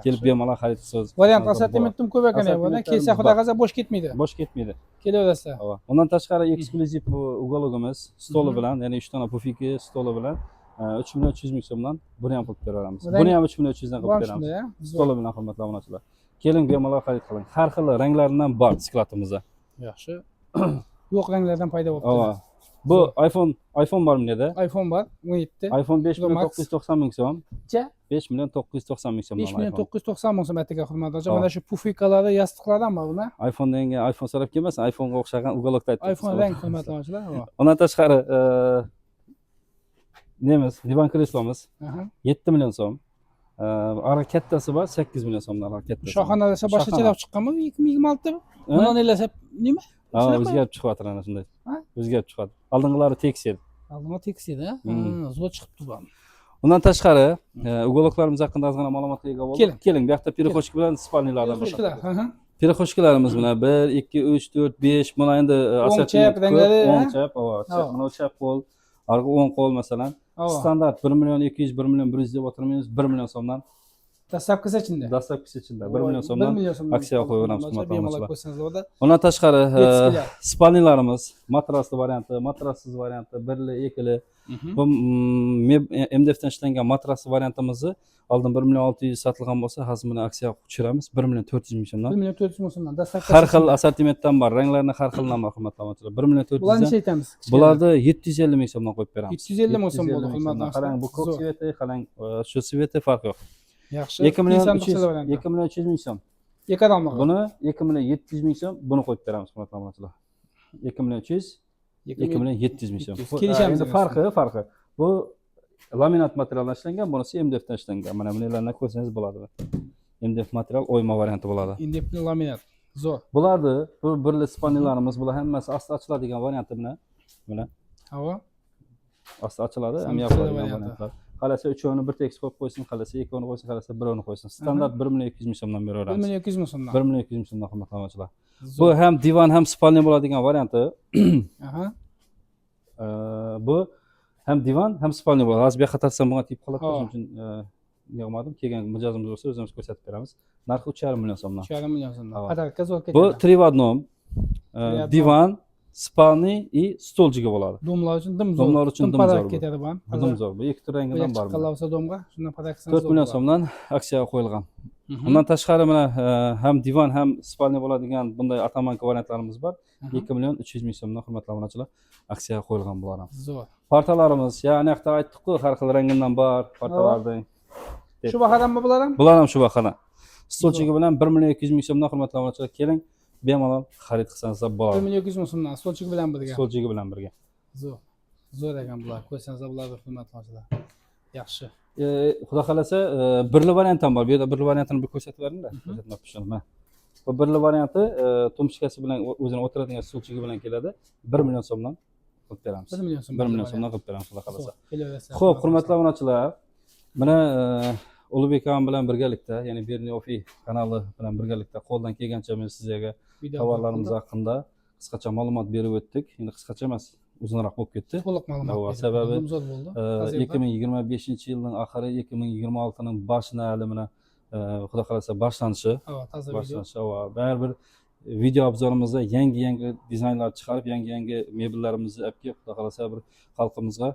Kelib bemalol xarid qilsangiz. Variant assortimentim ko'p ekan ya, bunda kelsa Assortimentlarimiz xudo bor. xohlasa bo'sh ketmaydi. Bo'sh ketmaydi. Kelaverasizlar. Ava. Undan tashqari eksklyuziv уголок imiz stoli Mhm. bilan, ya'ni 3 dona пуфик i stoli bilan 3 million 300 ming so'mdan buni ham qilib beraveramiz. Rang- Buni ham 3 million 300 dan Bu qilib ham beramiz. shunday, ha? Zo'r. Stoli bilan, hurmatli obunachilar. Keling, bemalol xarid qiling. Har xil ranglaridan bor склад imizda. Yaxshi. Yo'q ranglardan paydo bo'libdi. Ava. Bu iPhone, iPhone bor bunda. iPhone bor, 17. iPhone 5 Pro million Max. 990 ming so'm. Necha? 5 million 990 ming so'mdan 5 million iPhone. 990 ming so'm aytgan hurmatli obunachilar. Ha. Mana shu пуфика lari, yostiqlar ham bor buni. iPhone degan iPhone so'rab kelmasin, iPhonega o'xshagan уголок da aytib iPhone rang, hurmatli obunachilar. Ha. Undan tashqari nemiz, divan kreslomiz Aha. 7 million so'm. Ara kattasi bor 8 million so'mdan ara kattasi. Shoxona desa boshqacharoq chiqqanmi 2026? Ha? Bundan elasa nima? Ha, Shunaqa. o'zgarib chiqyapti ana shunday. Ha? O'zgarib chiqadi. Oldingilari tekis edi. Oldingi tekis edi, ha? Hmm. Ha, zo'r chiqibdi bu. Undan tashqari, уголок larimiz haqida ozgina ma'lumotga ega bo'ldik. Keling. Keling, bu yoqda переходчик bilan спальный lardan Переходчик lar, aha. Переходчик larimiz mana 1, 2, 3, 4, 5. Mana endi O'ng, assortiment chap ko'p. ranglari, O'ng, ha? chap, ava, chap, Ha. mana chap qo'l, arg'i o'ng qo'l masalan. Ava. Standart 1 million 200, 1 million 100 deb o'tirmaymiz, 1 million so'mdan. Доставка si ichida. Доставка si ichida 1 million 1 so'mdan million so'mdan. aksiya qo'yaveramiz, hurmatli Bemalol obunachilar. ko'rsangiz bo'ladi. Undan tashqari Детский lar. спальный larimiz, matrasli varianti, matrassiz varianti, birli, ikkili. Bu MDF dan ishlangan matrasli variantimizni oldin 1 million 600 sotilgan bo'lsa, hozir buni aksiya tushiramiz 1 million 400 ming so'mdan. 1 million 400 ming so'mdan. Доставка si Har xil assortimentdan bor, ranglarini har xilidan bor, hurmatli obunachilar. 1 million 400 Bularni dan. necha aytamiz? Bularni 750 ming so'mdan qo'yib beramiz. 750 ming so'm bo'ldi, 750 ming hurmatli so'mdan. Qarang, bu ko'k Zo'r. цвет i, qarang, shu цвет i farqi yo'q. Yaxshi. 2 million Sandiqchalar 300, varianti. 2 million 300 ming so'm. Ikki odamlik. Buni 2 million 700 ming so'm, buni qo'yib beramiz, hurmatli obunachilar. 2 million 300, 2 million 700 ming so'm. 700. Bu, Kelishamiz endi endi. farqi. Bu laminat materialdan ishlangan, bunisi MDF dan ishlangan. Mana bularni ko'rsangiz bo'ladi. MDF material o'yma varianti bo'ladi. MDF laminat. Zo'r. Bularni, bu birli спальный larimiz, bular hammasi asti ochiladigan varianti bilan. Mana Havo. asti ochiladi, ham Sandiqchalar yopiladigan varianti. variantlar. Xohlasa uchovini bir tekis qo'yib qo'ysin, xohlasa ikkovini qo'ysin, xohlasa birovini qo'ysin. Standart 1 million 200 ming so'mdan 1 beraveramiz. million 200 ming so'mdan. 1 million 200 ming so'mdan, hurmatli obunachilar. Bu ham divan, ham спальня bo'ladigan varianti. Bu ham divan, ham спальня bo'ladi. Hozir bu yoqqa tortsam, bunga tegib qoladi. Shuning uchun nima qilmadim. Kelgan mijozimiz bo'lsa, o'zimiz ko'rsatib beramiz. Narxi 3,5 million so'mdan. 3,5 million so'mdan. Ava. Подарка zo'r Bu ketadi. Три в одном. Три в одном. Divan, спальный и stolчиga bo'ladi. Domlar uchun dim zo'r. Domlar uchun dim Подарок zo'r bu. ketadi bu ham. Bu dim zo'r. Bu ikki tur rangidan Ko'ylak bor. Chiqqanlar bo'lsa domga, shundan подарка 4 million so'mdan aksiyaga qo'yilgan. Undan tashqari, mana ham divan, ham спальня bo'ladigan bunday оттоманка variantlarimiz bor. 2 million 300 ming so'mdan, hurmatli obunachilar, aksiyaga qo'yilgan bular ham. Zo'r. Partalarimiz, ya'ni yoqda aytdik-ku, har xil rangidan bor partalarning. Shu bahodanmi bular ham? Bular ham shu bahodan. Stolchigi bilan 1 million 200 ming so'mdan, hurmatli obunachilar, keling, bemalol xarid qilsangizlar 1 bo'ladi. million 200 ming so'mdan stolchik bilan birga. Stolchigi bilan birga. Zo'r. Zo'r ekan bular. Ko'rsangizlar bularni, hurmatli obunachilar. Yaxshi. Xudo xohlasa, birli variant ham bor. Bu yerda birli variantini bir ko'rsatib beringlar. Ko'rsatmabdi shuni, mana. Bu birli varianti tumshukasi bilan, o'zini o'tiradigan stulchigi bilan keladi. 1 million so'mdan qilib beramiz. 1 million so'm. 1 million so'mdan qilib beramiz, xudo xohlasa. Zo'r. Kelaverasizlar. Xo'p, hurmatli obunachilar, mana Ulug'bek akam bilan birgalikda, ya'ni Berni Ofi kanali bilan birgalikda qo'ldan kelgancha men sizlarga Video tovarlarimiz haqida qisqacha ma'lumot berib o'tdik. Endi qisqacha emas, uzunroq bo'lib ketdi. To'liq ma'lumot Ava, berdi. sababi, Zo'r bo'ldi. Tazyiq. 2025-yilning oxiri, 2026ning boshini hali mana xudo xohlasa boshlanishi, Ava, toza video. boshlanishi va baribir video обзор imizda yangi yangi dizaynlar chiqarib, yangi yangi mebellarimizni olib kelib, xudo xohlasa, bir xalqimizga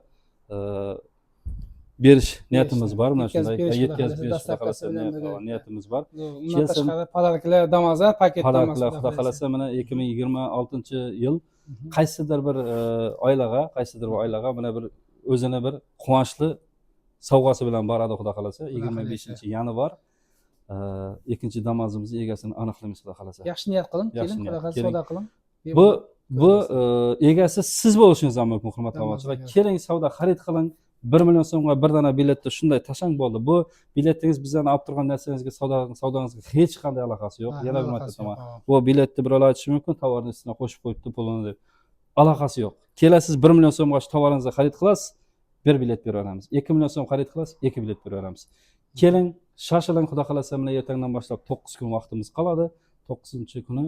berish niyatimiz bor. Mana Yetkazib shunday berish, xudo yetkazib xohlasa, berish, xudo доставка si xohlasa, bilan birgalikda. Niyatimiz bor. Zo'r. Undan tashqari подарка lar, Damaslar, paket Подарка lar, xudo xohlasa, mana 2026-yil qaysidir bir oilaga, qaysidir bir oilaga mana bir o'zini bir quvonchli sovg'asi bilan boradi, xudo xohlasa, 25-yanvar ikkinchi Damazimizni egasini aniqlaymiz, xudo xohlasa. Yaxshi niyat qiling, Yaxshi keling, niyat, xudo xohlasa, keling. savdo qiling. Bu egasi siz bo'lishingiz ham mumkin, hurmatli Damaz obunachilar. egasi. Keling, savdo xarid qiling. 1 million so'mga bir dona biletni shunday tashlang, bo'ldi. Bu biletingiz bizdan olib turgan narsangizga, savdongizga hech qanday aloqasi yo'q. Yana bir marta Aloqasi aytaman, yo'q. Bu biletni birovlar aytishi mumkin, tovarni ustidan qo'shib qo'yibdi pulini deb. Aloqasi yo'q. Kelasiz, 1 million so'mga shu tovaringizni xarid qilasiz, bir bilet beraveramiz. 2 million so'm xarid qilasiz, ikki bilet beraveramiz. Keling, shoshiling, xudo xohlasa, mana ertangdan boshlab 9 kun vaqtimiz qoladi. To'qqizinchi kuni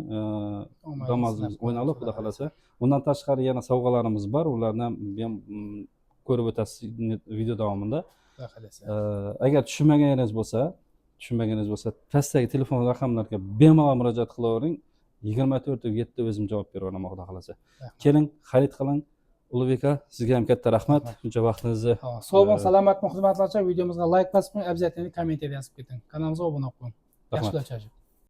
Omadingizni Damazimiz sinab o'ynalib, ko'ramiz, xudo xohlasa. Undan tashqari yana sovg'alarimiz bor, ularni ham ko'rib o'tasiz video davomida. Xudo xohlasa. Agar tushunmaganingiz bo'lsa, pastdagi telefon raqamlarga bemalol murojaat qilavering. 24:7 o'zim javob beraveraman, xudo xohlasa. Rahmat. Keling, xarid qiling. Ulug'bek aka, sizga ham katta rahmat Rahmat. shuncha vaqtingizni. Tamam. Sog' bo'ling, salomatmi, hurmatli videomizga layk bosib qo'ying, обязательно kommentariy yozib keting. Kanalimizga obuna bo'ling. Rahmat. Yaxshi uchrashib.